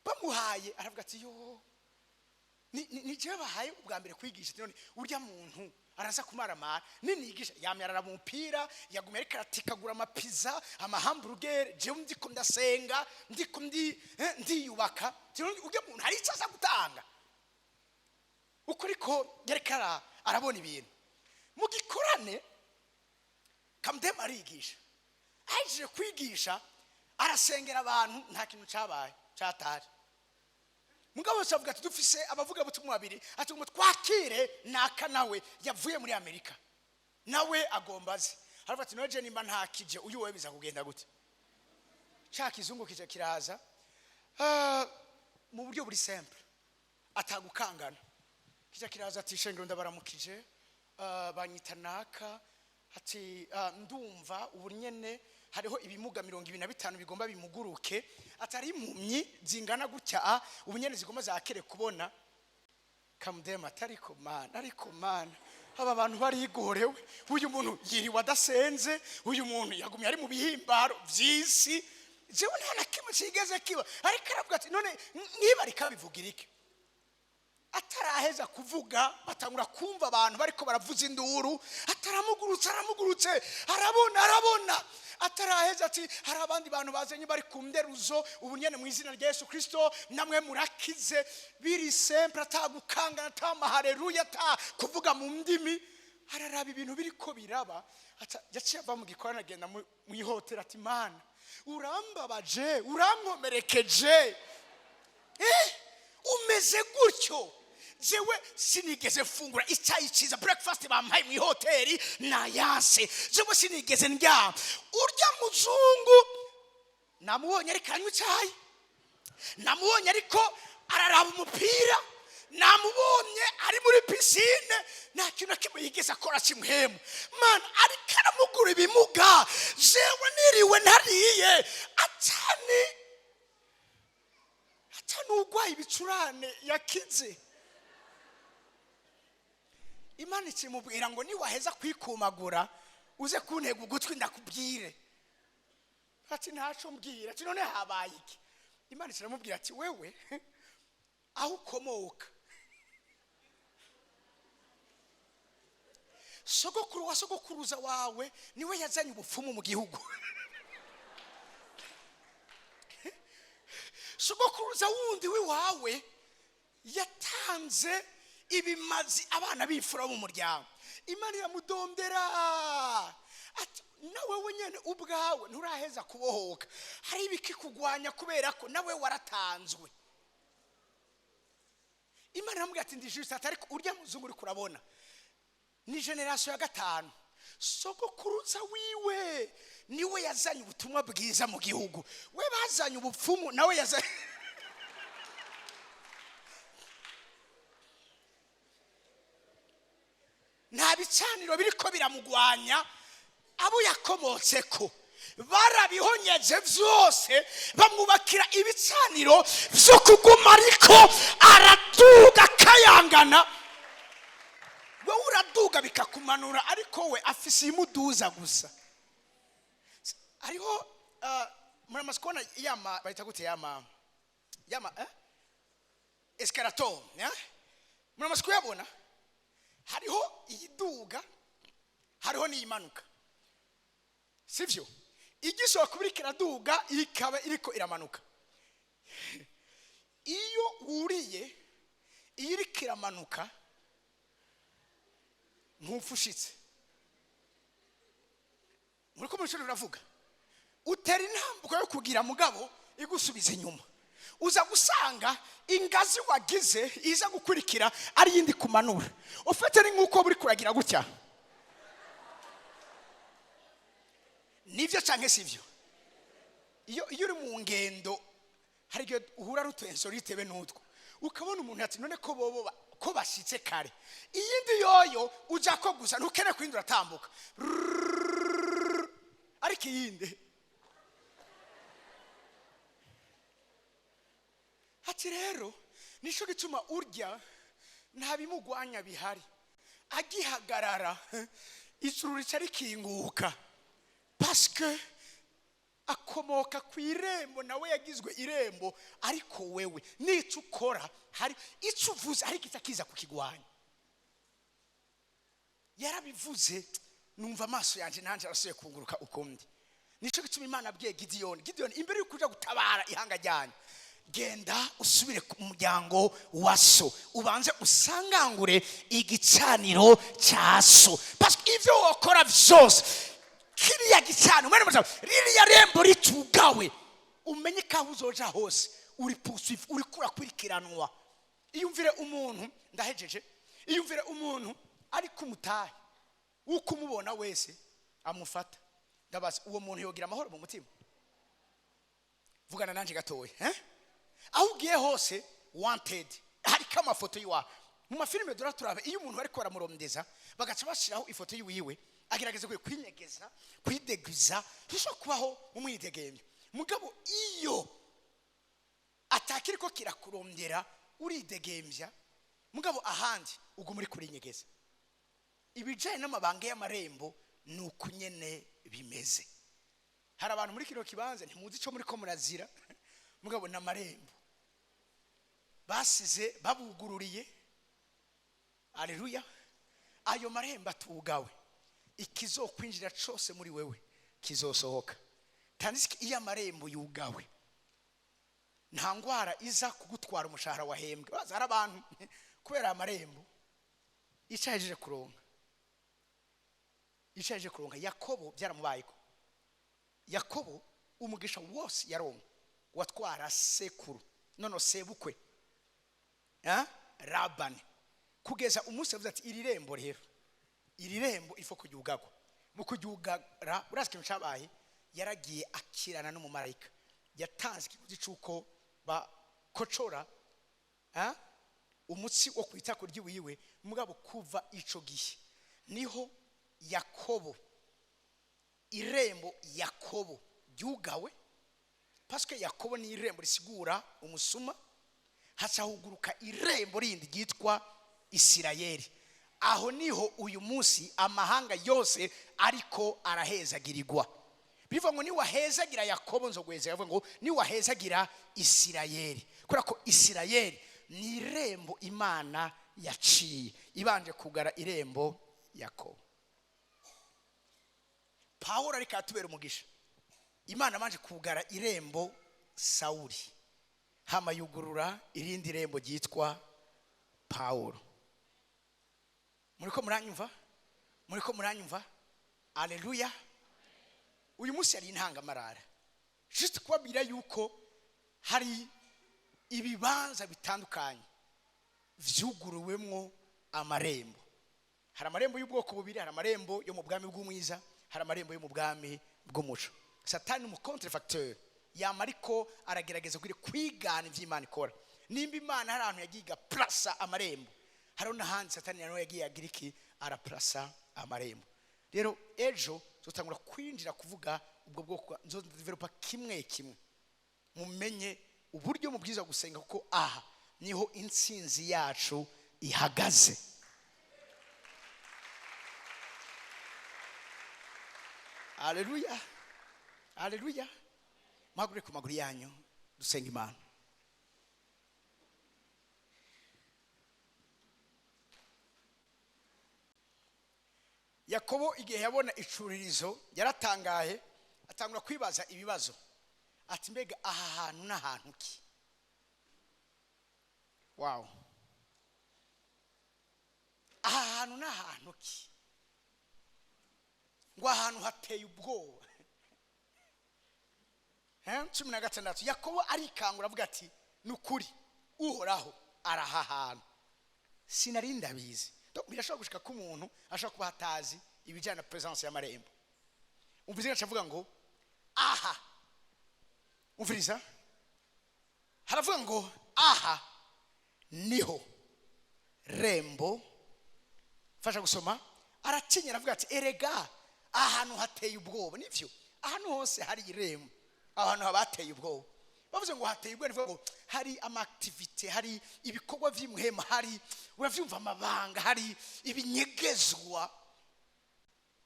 S1: Bamuhaye, aravuga ati: "Yo, ni jewe bahaye ubwa mbere kwigisha?" Ati: "None urya muntu araza kumaramara ninigisha? Yamye araraba umupira, yagumye ariko aratikagura amapiza, amahamburugere, jewe ndiko ndasenga, ndiko ndiyubaka. Ati: "None urya muntu hari icyo aza gutanga?" Uko ariko yariko arabona ibintu mu gikorane. Kamudema arigisha, ahejeje kwigisha arasengera abantu, nta kintu cyabaye cyatari. Mugabo wese avuga ati: "Dufise abavugabutumwa babiri." Ati ngo twakire naka, nawe yavuye muri Amerika, nawe agomba aze. Aravuga ati: "None je nimba ntakije uyu, wewe biza kugenda gute?" Ca kizungu kije kiraza. Ah, mu buryo buri simple, atagukangana, kija kiraza ati: "Shengero, ndabaramukije. Ah, banyita naka." Ati: "Ah, ndumva ubu nyene hariho ibimuga 25 bigomba bimuguruke." Atari impumyi zingana gutya, ah, ubu nyene zigomba zakere kubona. Kamudema ati: "Ariko Mana, ariko Mana, aba bantu barigorewe. Uyu muntu yiriwe adasenze, uyu muntu yagumye ari mu bihimbaro vy'isi, jewe nta na kimwe kigeze kiba." Ariko aravuga ati: "None niba ariko abivugira iki?" Ataraheza kuvuga, batangura kumva abantu bariko baravuza induru. Ataramugurutse, aramugurutse, arabona, arabona. Ataraheza ati: "Hari abandi bantu bazanye bari ku nderuzo ubu nyene, mu izina rya Yesu Kristo namwe murakize." Biri simple, atagukangana, ata mahareruya, ata kuvuga mu ndimi. Araraba ibintu biriko biraba. Yaciye ava mu gikorane, agenda mu ihoteli. Ati: "Mana, urambabaje, urankomerekeje. Umeze gutyo, jewe sinigeze mfungura icyayi cyiza, breakfast bampaye mu ihoteli nayanse, jewe sinigeze ndyama. Urya muzungu namubonye ariko aranywa icyayi, namubonye ariko araraba umupira, namubonye ari muri piscine, nta kintu na kimwe yigeze akora kimuhemu. Mana, ariko aramugura ibimuga, jewe niriwe ntariye, atani atanugwaye ibicurane yakize." Imana ikimubwira ngo: "Niwaheza kwikumagura uze kuntega ugutwi ndakubwire." Ati: "Ntaco mbwira." Ati: "None habaye iki?" Imana iramubwira ati: "Wewe aho ukomoka, sogokuru wa sogokuruza wawe niwe yazanye ubupfumu mu gihugu. Sogokuruza wundi w'iwawe yatanze ibimazi abana b'imfura mu muryango." Imana iramudombera ati: "Nawe wenyine ubwawe nturaheza kubohoka, hari ibikikugwanya kubera ko nawe waratanzwe." Imana iramubwira ati: "Ndi juste." Ati: "Ariko urya muzungu uri kurabona ni génération ya gatanu. Sogokuruza wiwe niwe yazanye ubutumwa bwiza mu gihugu. We bazanye ubupfumu, nawe yazanye." Nta bicaniro biriko biramugwanya. Abo yakomotse ko barabihonyeje byose, bamwubakira ibicaniro byo kuguma, ariko araduga akayangana. Wowe uraduga bikakumanura, ariko we afise imuduza gusa. Hariho muramaze kubona yama bahita gute, yama escalator, eh? Muramaze kuyabona? Hariho iyiduga, hariho n'iyimanuka, sivyo? Igishobora kuba iriko iraduga, ikaba iriko iramanuka. Iyo wuriye iyo iriko iramanuka, ntupfa ushitse. Muri ko mushobora uravuga, utera intambwe yo kugira mugabo igusubiza inyuma. Uza gusanga ingazi wagize iza gukurikira ari iyindi kumanura. Ufite ni nk'uko buri kuragira gutya. Nibyo cyangwa sibyo? Iyo uri mu ngendo, hari igihe uhura n'utu insolite be n'utwo, ukabona umuntu ati: "None ko bobo ko bashyitse kare?" Iyindi yoyo ujya ko gusa ntukeneye kuhindura, atambuka. Ariko iyindi ati: "Rero nicyo gituma urya nta bimugwanya bihari. Agihagarara, ijuru rica rikinguka, parce que akomoka ku irembo, nawe yagizwe irembo. Ariko wewe n'icyo ukora, hari icyo uvuze, ariko icyo akiza kukigwanya." Yarabivuze, numva amaso yanjye nanjye arasuye kunguruka ukundi. Nicyo gituma Imana abwiye Gidiyoni: "Gidiyoni, imbere y'uko uja gutabara ihanga ryanyu, genda usubire ku muryango wa so, ubanze usangangure igicaniro cya so, parce que ivyo wokora vyose, kiriya gicaniro, mwene mutama, ririya rembo ritugawe, umenye ko aho uzoja hose uri poursuivi, uriko urakurikiranwa." Iyumvire umuntu, ndahejeje, iyumvire umuntu ari kumutahe, uko umubona wese amufata. Ndabaza, uwo muntu yogira amahoro mu mutima? Vugana nanje gatoya, eh? Aho ugiye hose wanted, hariko amafoto yiwawe. Mu mafilime dora turaba, iyo umuntu bariko baramurondeza bagaca bashiraho ifoto yiwiwe, agerageza kwinyegeza, kwideguza, ntushobora kubaho mu mwidegemvyo. Mugabo iyo atakiriko kirakurondera, uridegemvya. Mugabo ahandi uguma uri kurinyegeza. Ibijanye n'amabanga y'amarembo ni uku nyene bimeze. Hari abantu muri kino kibanza ntimuzi ico muri ko murazira, mugabo n'amarembo basize babugururiye. Aleluya! Ayo marembo atugawe, ikizokwinjira cose muri wewe kizosohoka. Tandis que iyo amarembo yugawe, nta ngwara iza kugutwara umushahara wahembwe. Baza hari abantu kubera amarembo icahejeje kuronka, icahejeje kuronka. Yakobo byaramubayeko. Yakobo umugisha wose yaronka watwara sekuru, none sebukwe, eh? Labani, kugeza umunsi yavuze ati: "Iri rembo rero, iri rembo ifo kuryugagwa." Mu kuryugara, urazi ikintu cabaye? Yaragiye akirana n'umumarayika, yatanze ikiguzi c'uko bakocora, eh? Umutsi wo kwita kurya iwiwe. Mugabo kuva ico gihe niho Yakobo, irembo Yakobo ryugawe, parce que Yakobo ni irembo risigura umusuma. Haca huguruka irembo rindi ryitwa Isirayeli. Aho niho uyu munsi amahanga yose ariko arahezagirirwa. Bivuga ngo niwahezagira Yakobo nzoguhezagira, bivuga ngo niwahezagira Isirayeli, kubera ko Isirayeli ni irembo Imana yaciye ibanje kugara irembo Yakobo. Pawulo ariko aratubera umugisha. Imana abanje kugara irembo Sawuli, hama yugurura irindi rembo ryitwa Pawulo. Muriko muranyumva? Muriko muranyumva? Aleluya. Uyu munsi yari intangamarara, juste kubabwira yuko hari ibibanza bitandukanye vyuguruwemwo amarembo. Hari amarembo y'ubwoko bubiri: hari amarembo yo mu bwami bw'umwiza, hari amarembo yo mu bwami bw'umuco. Satani ni umucontrefacteur, yama ariko aragerageza kwigana ivyo Imana ikora. Nimba Imana hari ahantu yagiye igaplasa amarembo, hariho n'ahandi Satani nawe yagiye agira iki? Araplasa amarembo. Rero ejo tuzotangura kwinjira kuvuga ubwo bwoko, nzodevelopa kimwe kimwe, mumenye uburyo mubwiza gusenga, kuko aha niho intsinzi yacu ihagaze. Aleluya, aleluya. Muhaguruke ku maguru yanyu, dusenga Imana. Yakobo igihe yabona icuririzo yaratangaye, atangura kwibaza ibibazo, ati mbega aha hantu n'ahantu ki? Wow, aha hantu n'ahantu ki? Ngo ahantu hateye ubwoba. 16, Yakobo arikangura avuga ati ni ukuri Uhoraho araha hantu, sinari ndabizi. Donc birashobora gushika ko umuntu ashobora kuba atazi ibijyanye na presence y'amarembo. Umviriza, avuga ngo aha, umviriza, haravuga ngo aha niho rembo. Fasha gusoma. Aratinya, aravuga ati erega ahantu hateye ubwoba. Nivyo, ahantu hose hari irembo, ahantu habateye ubwoba. Bavuze ngo hateye ubwoba, nivuga ngo hari ama activité, hari ibikorwa vy'imhema, hari uravyumva amabanga, hari ibinyegezwa.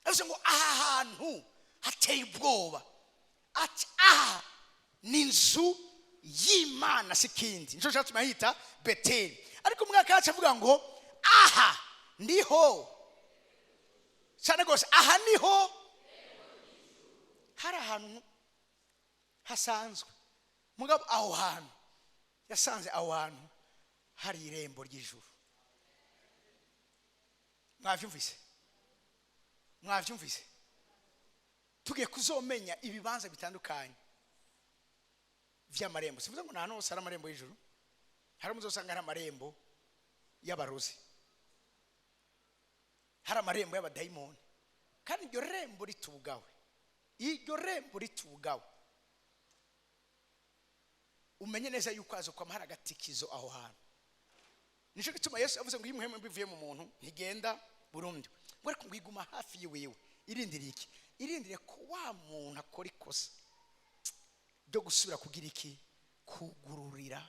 S1: Bavuze ngo aha hantu hateye ubwoba, ati aha ni inzu y'Imana, si kindi. Nico cyatumye ahita Beteli. Ariko umwaka yacu avuga ngo aha niho cyane rwose, aha niho hari ahantu hasanzwe. Mugabo aho hantu yasanze, aho hantu hari irembo ry'ijuru. Mwavyumvise? Mwavyumvise? Tugiye kuzomenya ibibanza bitandukanye vy'amarembo. Sivuze ngo nta hose hari amarembo y'ijuru. Hari muzosanga hari amarembo y'abarozi, hari amarembo y'abadayimoni. Kandi iryo rembo ritugawe, iryo rembo ritugawe, umenye neza yuko hazokwama hari agatikizo aho hantu. Nico gituma Yesu yavuze ngo iyo impwemu mbi ivuye mu muntu ntigenda burundu, ngo ariko ngo iguma hafi yiwiwe irindiriye iki? Irindiriye ko wa muntu akora ikosa ryo gusubira kugira iki? Kugururira,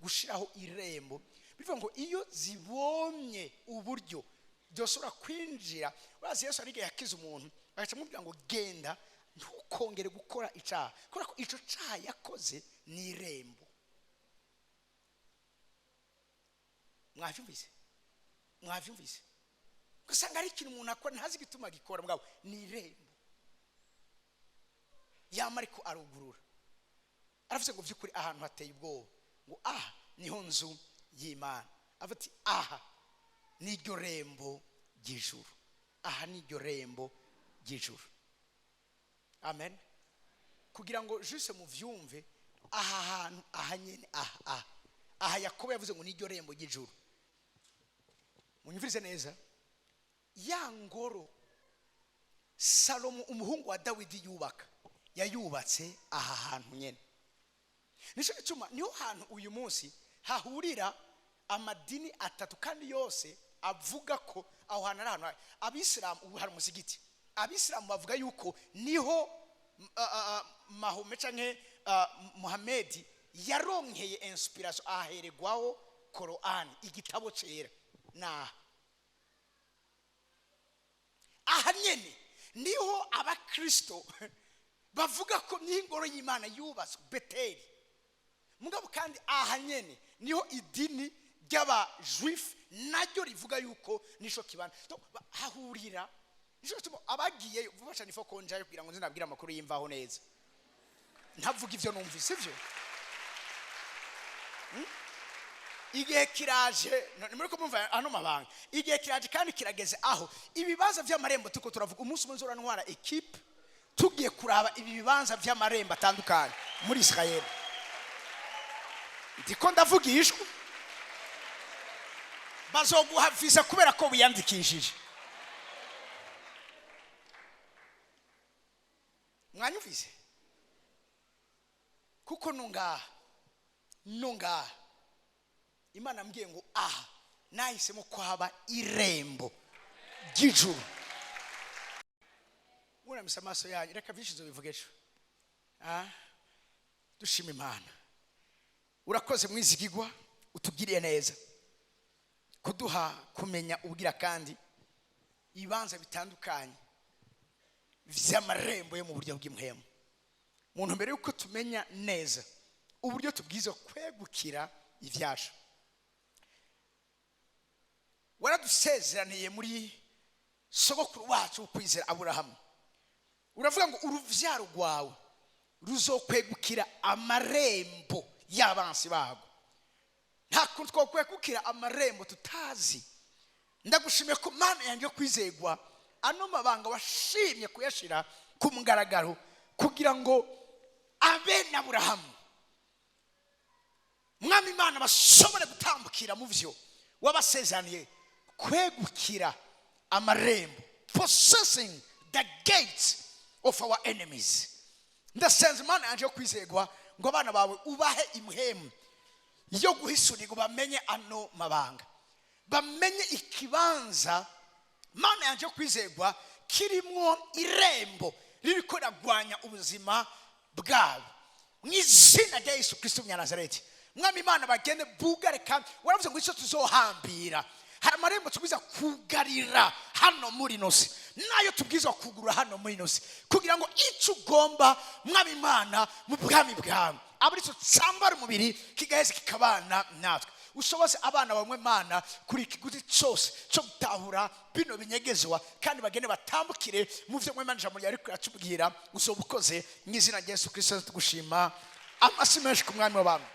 S1: gushiraho irembo. Bivuga ngo iyo zibonye uburyo byosubira kwinjira. Urazi Yesu arige yakiza umuntu, agaca amubwira ngo genda ntukongere gukora icaha, kubera ko ico caha yakoze ni irembo. Mwavyumvise? Mwavyumvise? Ugasanga ari ikintu umuntu akora ntazi igituma agikora, mugabo ni irembo. Yama ariko arugurura. Aravuze ngo vy'ukuri ahantu hateye ubwoba, ngo aha niho nzu y'Imana. Avuga ati aha niryo rembo ry'ijuru, aha niryo rembo ry'ijuru. Amen. Kugira ngo juste muvyumve, aha hantu aha nyene, aha aha aha Yakobo yavuze ngo niryo rembo ry'ijuru. Munyumvirize neza, ya ngoro Salomo umuhungu wa Dawidi yubaka, yayubatse aha hantu nyene. Nico gituma niho hantu uyu munsi hahurira amadini atatu, kandi yose avuga ko aho hantu ari ahantu. Abisilamu ubu hari umusigiti, Abisilamu bavuga yuko niho Mahome canke Muhamedi yaronkeye inspiration, aheregwaho Korani, igitabo cera. Naha aha nyene Niho abakristo bavuga ko n'ingoro y'Imana yubatswe Beteli. Mugabo kandi aha nyene niho idini ry'abajuifu naryo rivuga yuko nico kibanza. Donc, hahurira. Nico gituma abagiyeyo vuba cyane, ifo konjayo kugira ngo nze nabwire amakuru y'imvaho neza, ntavuga ivyo numvise ivyo. Igihe kiraje, ni muri ko mumva ano mabanga. Igihe kiraje kandi kirageze aho ibibanza by'amarembo tuko turavuga. Umunsi umwe nzorantwara ekipe, tugiye kuraba ibi bibanza by'amarembo atandukanye muri Israel. Ndiko ndavugishwa, bazoguha visa kubera ko wiyandikishije. Mwanyumvise? Kuko nungaha nungaha Imana ambwiye ngo aha nahisemo ko haba irembo ry'ijuru. Muramise amaso yanyu, reka byinshi tubivuge ejo. Dushima Imana. Urakoze mwizigigwa, utugiriye neza kuduha kumenya ubwira kandi ibibanza bitandukanye vy'amarembo yo mu buryo bw'impwemu, muntu mbere yuko tumenya neza uburyo tubwiza kwegukira ibyacu. Waradusezeraniye muri sogokuru wacu kwizera Aburahamu, uravuga ngo uruvyaro rwawe ruzokwegukira amarembo y'abansi bago. Nta kuntu twakwegukira amarembo tutazi. Ndagushimiye ko Mana yanjye yo kwizegwa ano mabanga washimye kuyashira ku mugaragaro kugira ngo abene Aburahamu, Mwami Imana, bashobore gutambukira mu vyo wabasezeraniye, kwegukira amarembo, possessing the gates of our enemies. Ndasenze Imana yanjye yo kwizegwa ngo abana bawe ubahe imhemu yo guhisurirwa, bamenye ano mabanga, bamenye ikibanza, Mana yanjye yo kwizegwa, kirimwo irembo ririko riragwanya ubuzima bwabo. Mu izina rya Yesu Kristo w'Umunyanazareti, Mwami Imana, bagende bugare. Kandi waravuze ngo icyo tuzohambira, hari amarembo tubwiza kugarira hano muri ino si, nayo tubwiza kugura hano muri ino si, kugira ngo icyo ugomba, Mwami Imana, mu bwami bwawe abe aricyo cyambara umubiri kigaheza kikabana natwe. Ushobose abana bamwe, Mana, kuri ikiguzi cyose cyo gutahura bino binyegezwa, kandi bagende batambukire mu byo Mwimana ijambo ryawe riko riratubwira. Uzoba ukoze. Mu izina rya Yesu Kristo tugushima. Amasi menshi ku Mwami w'abantu.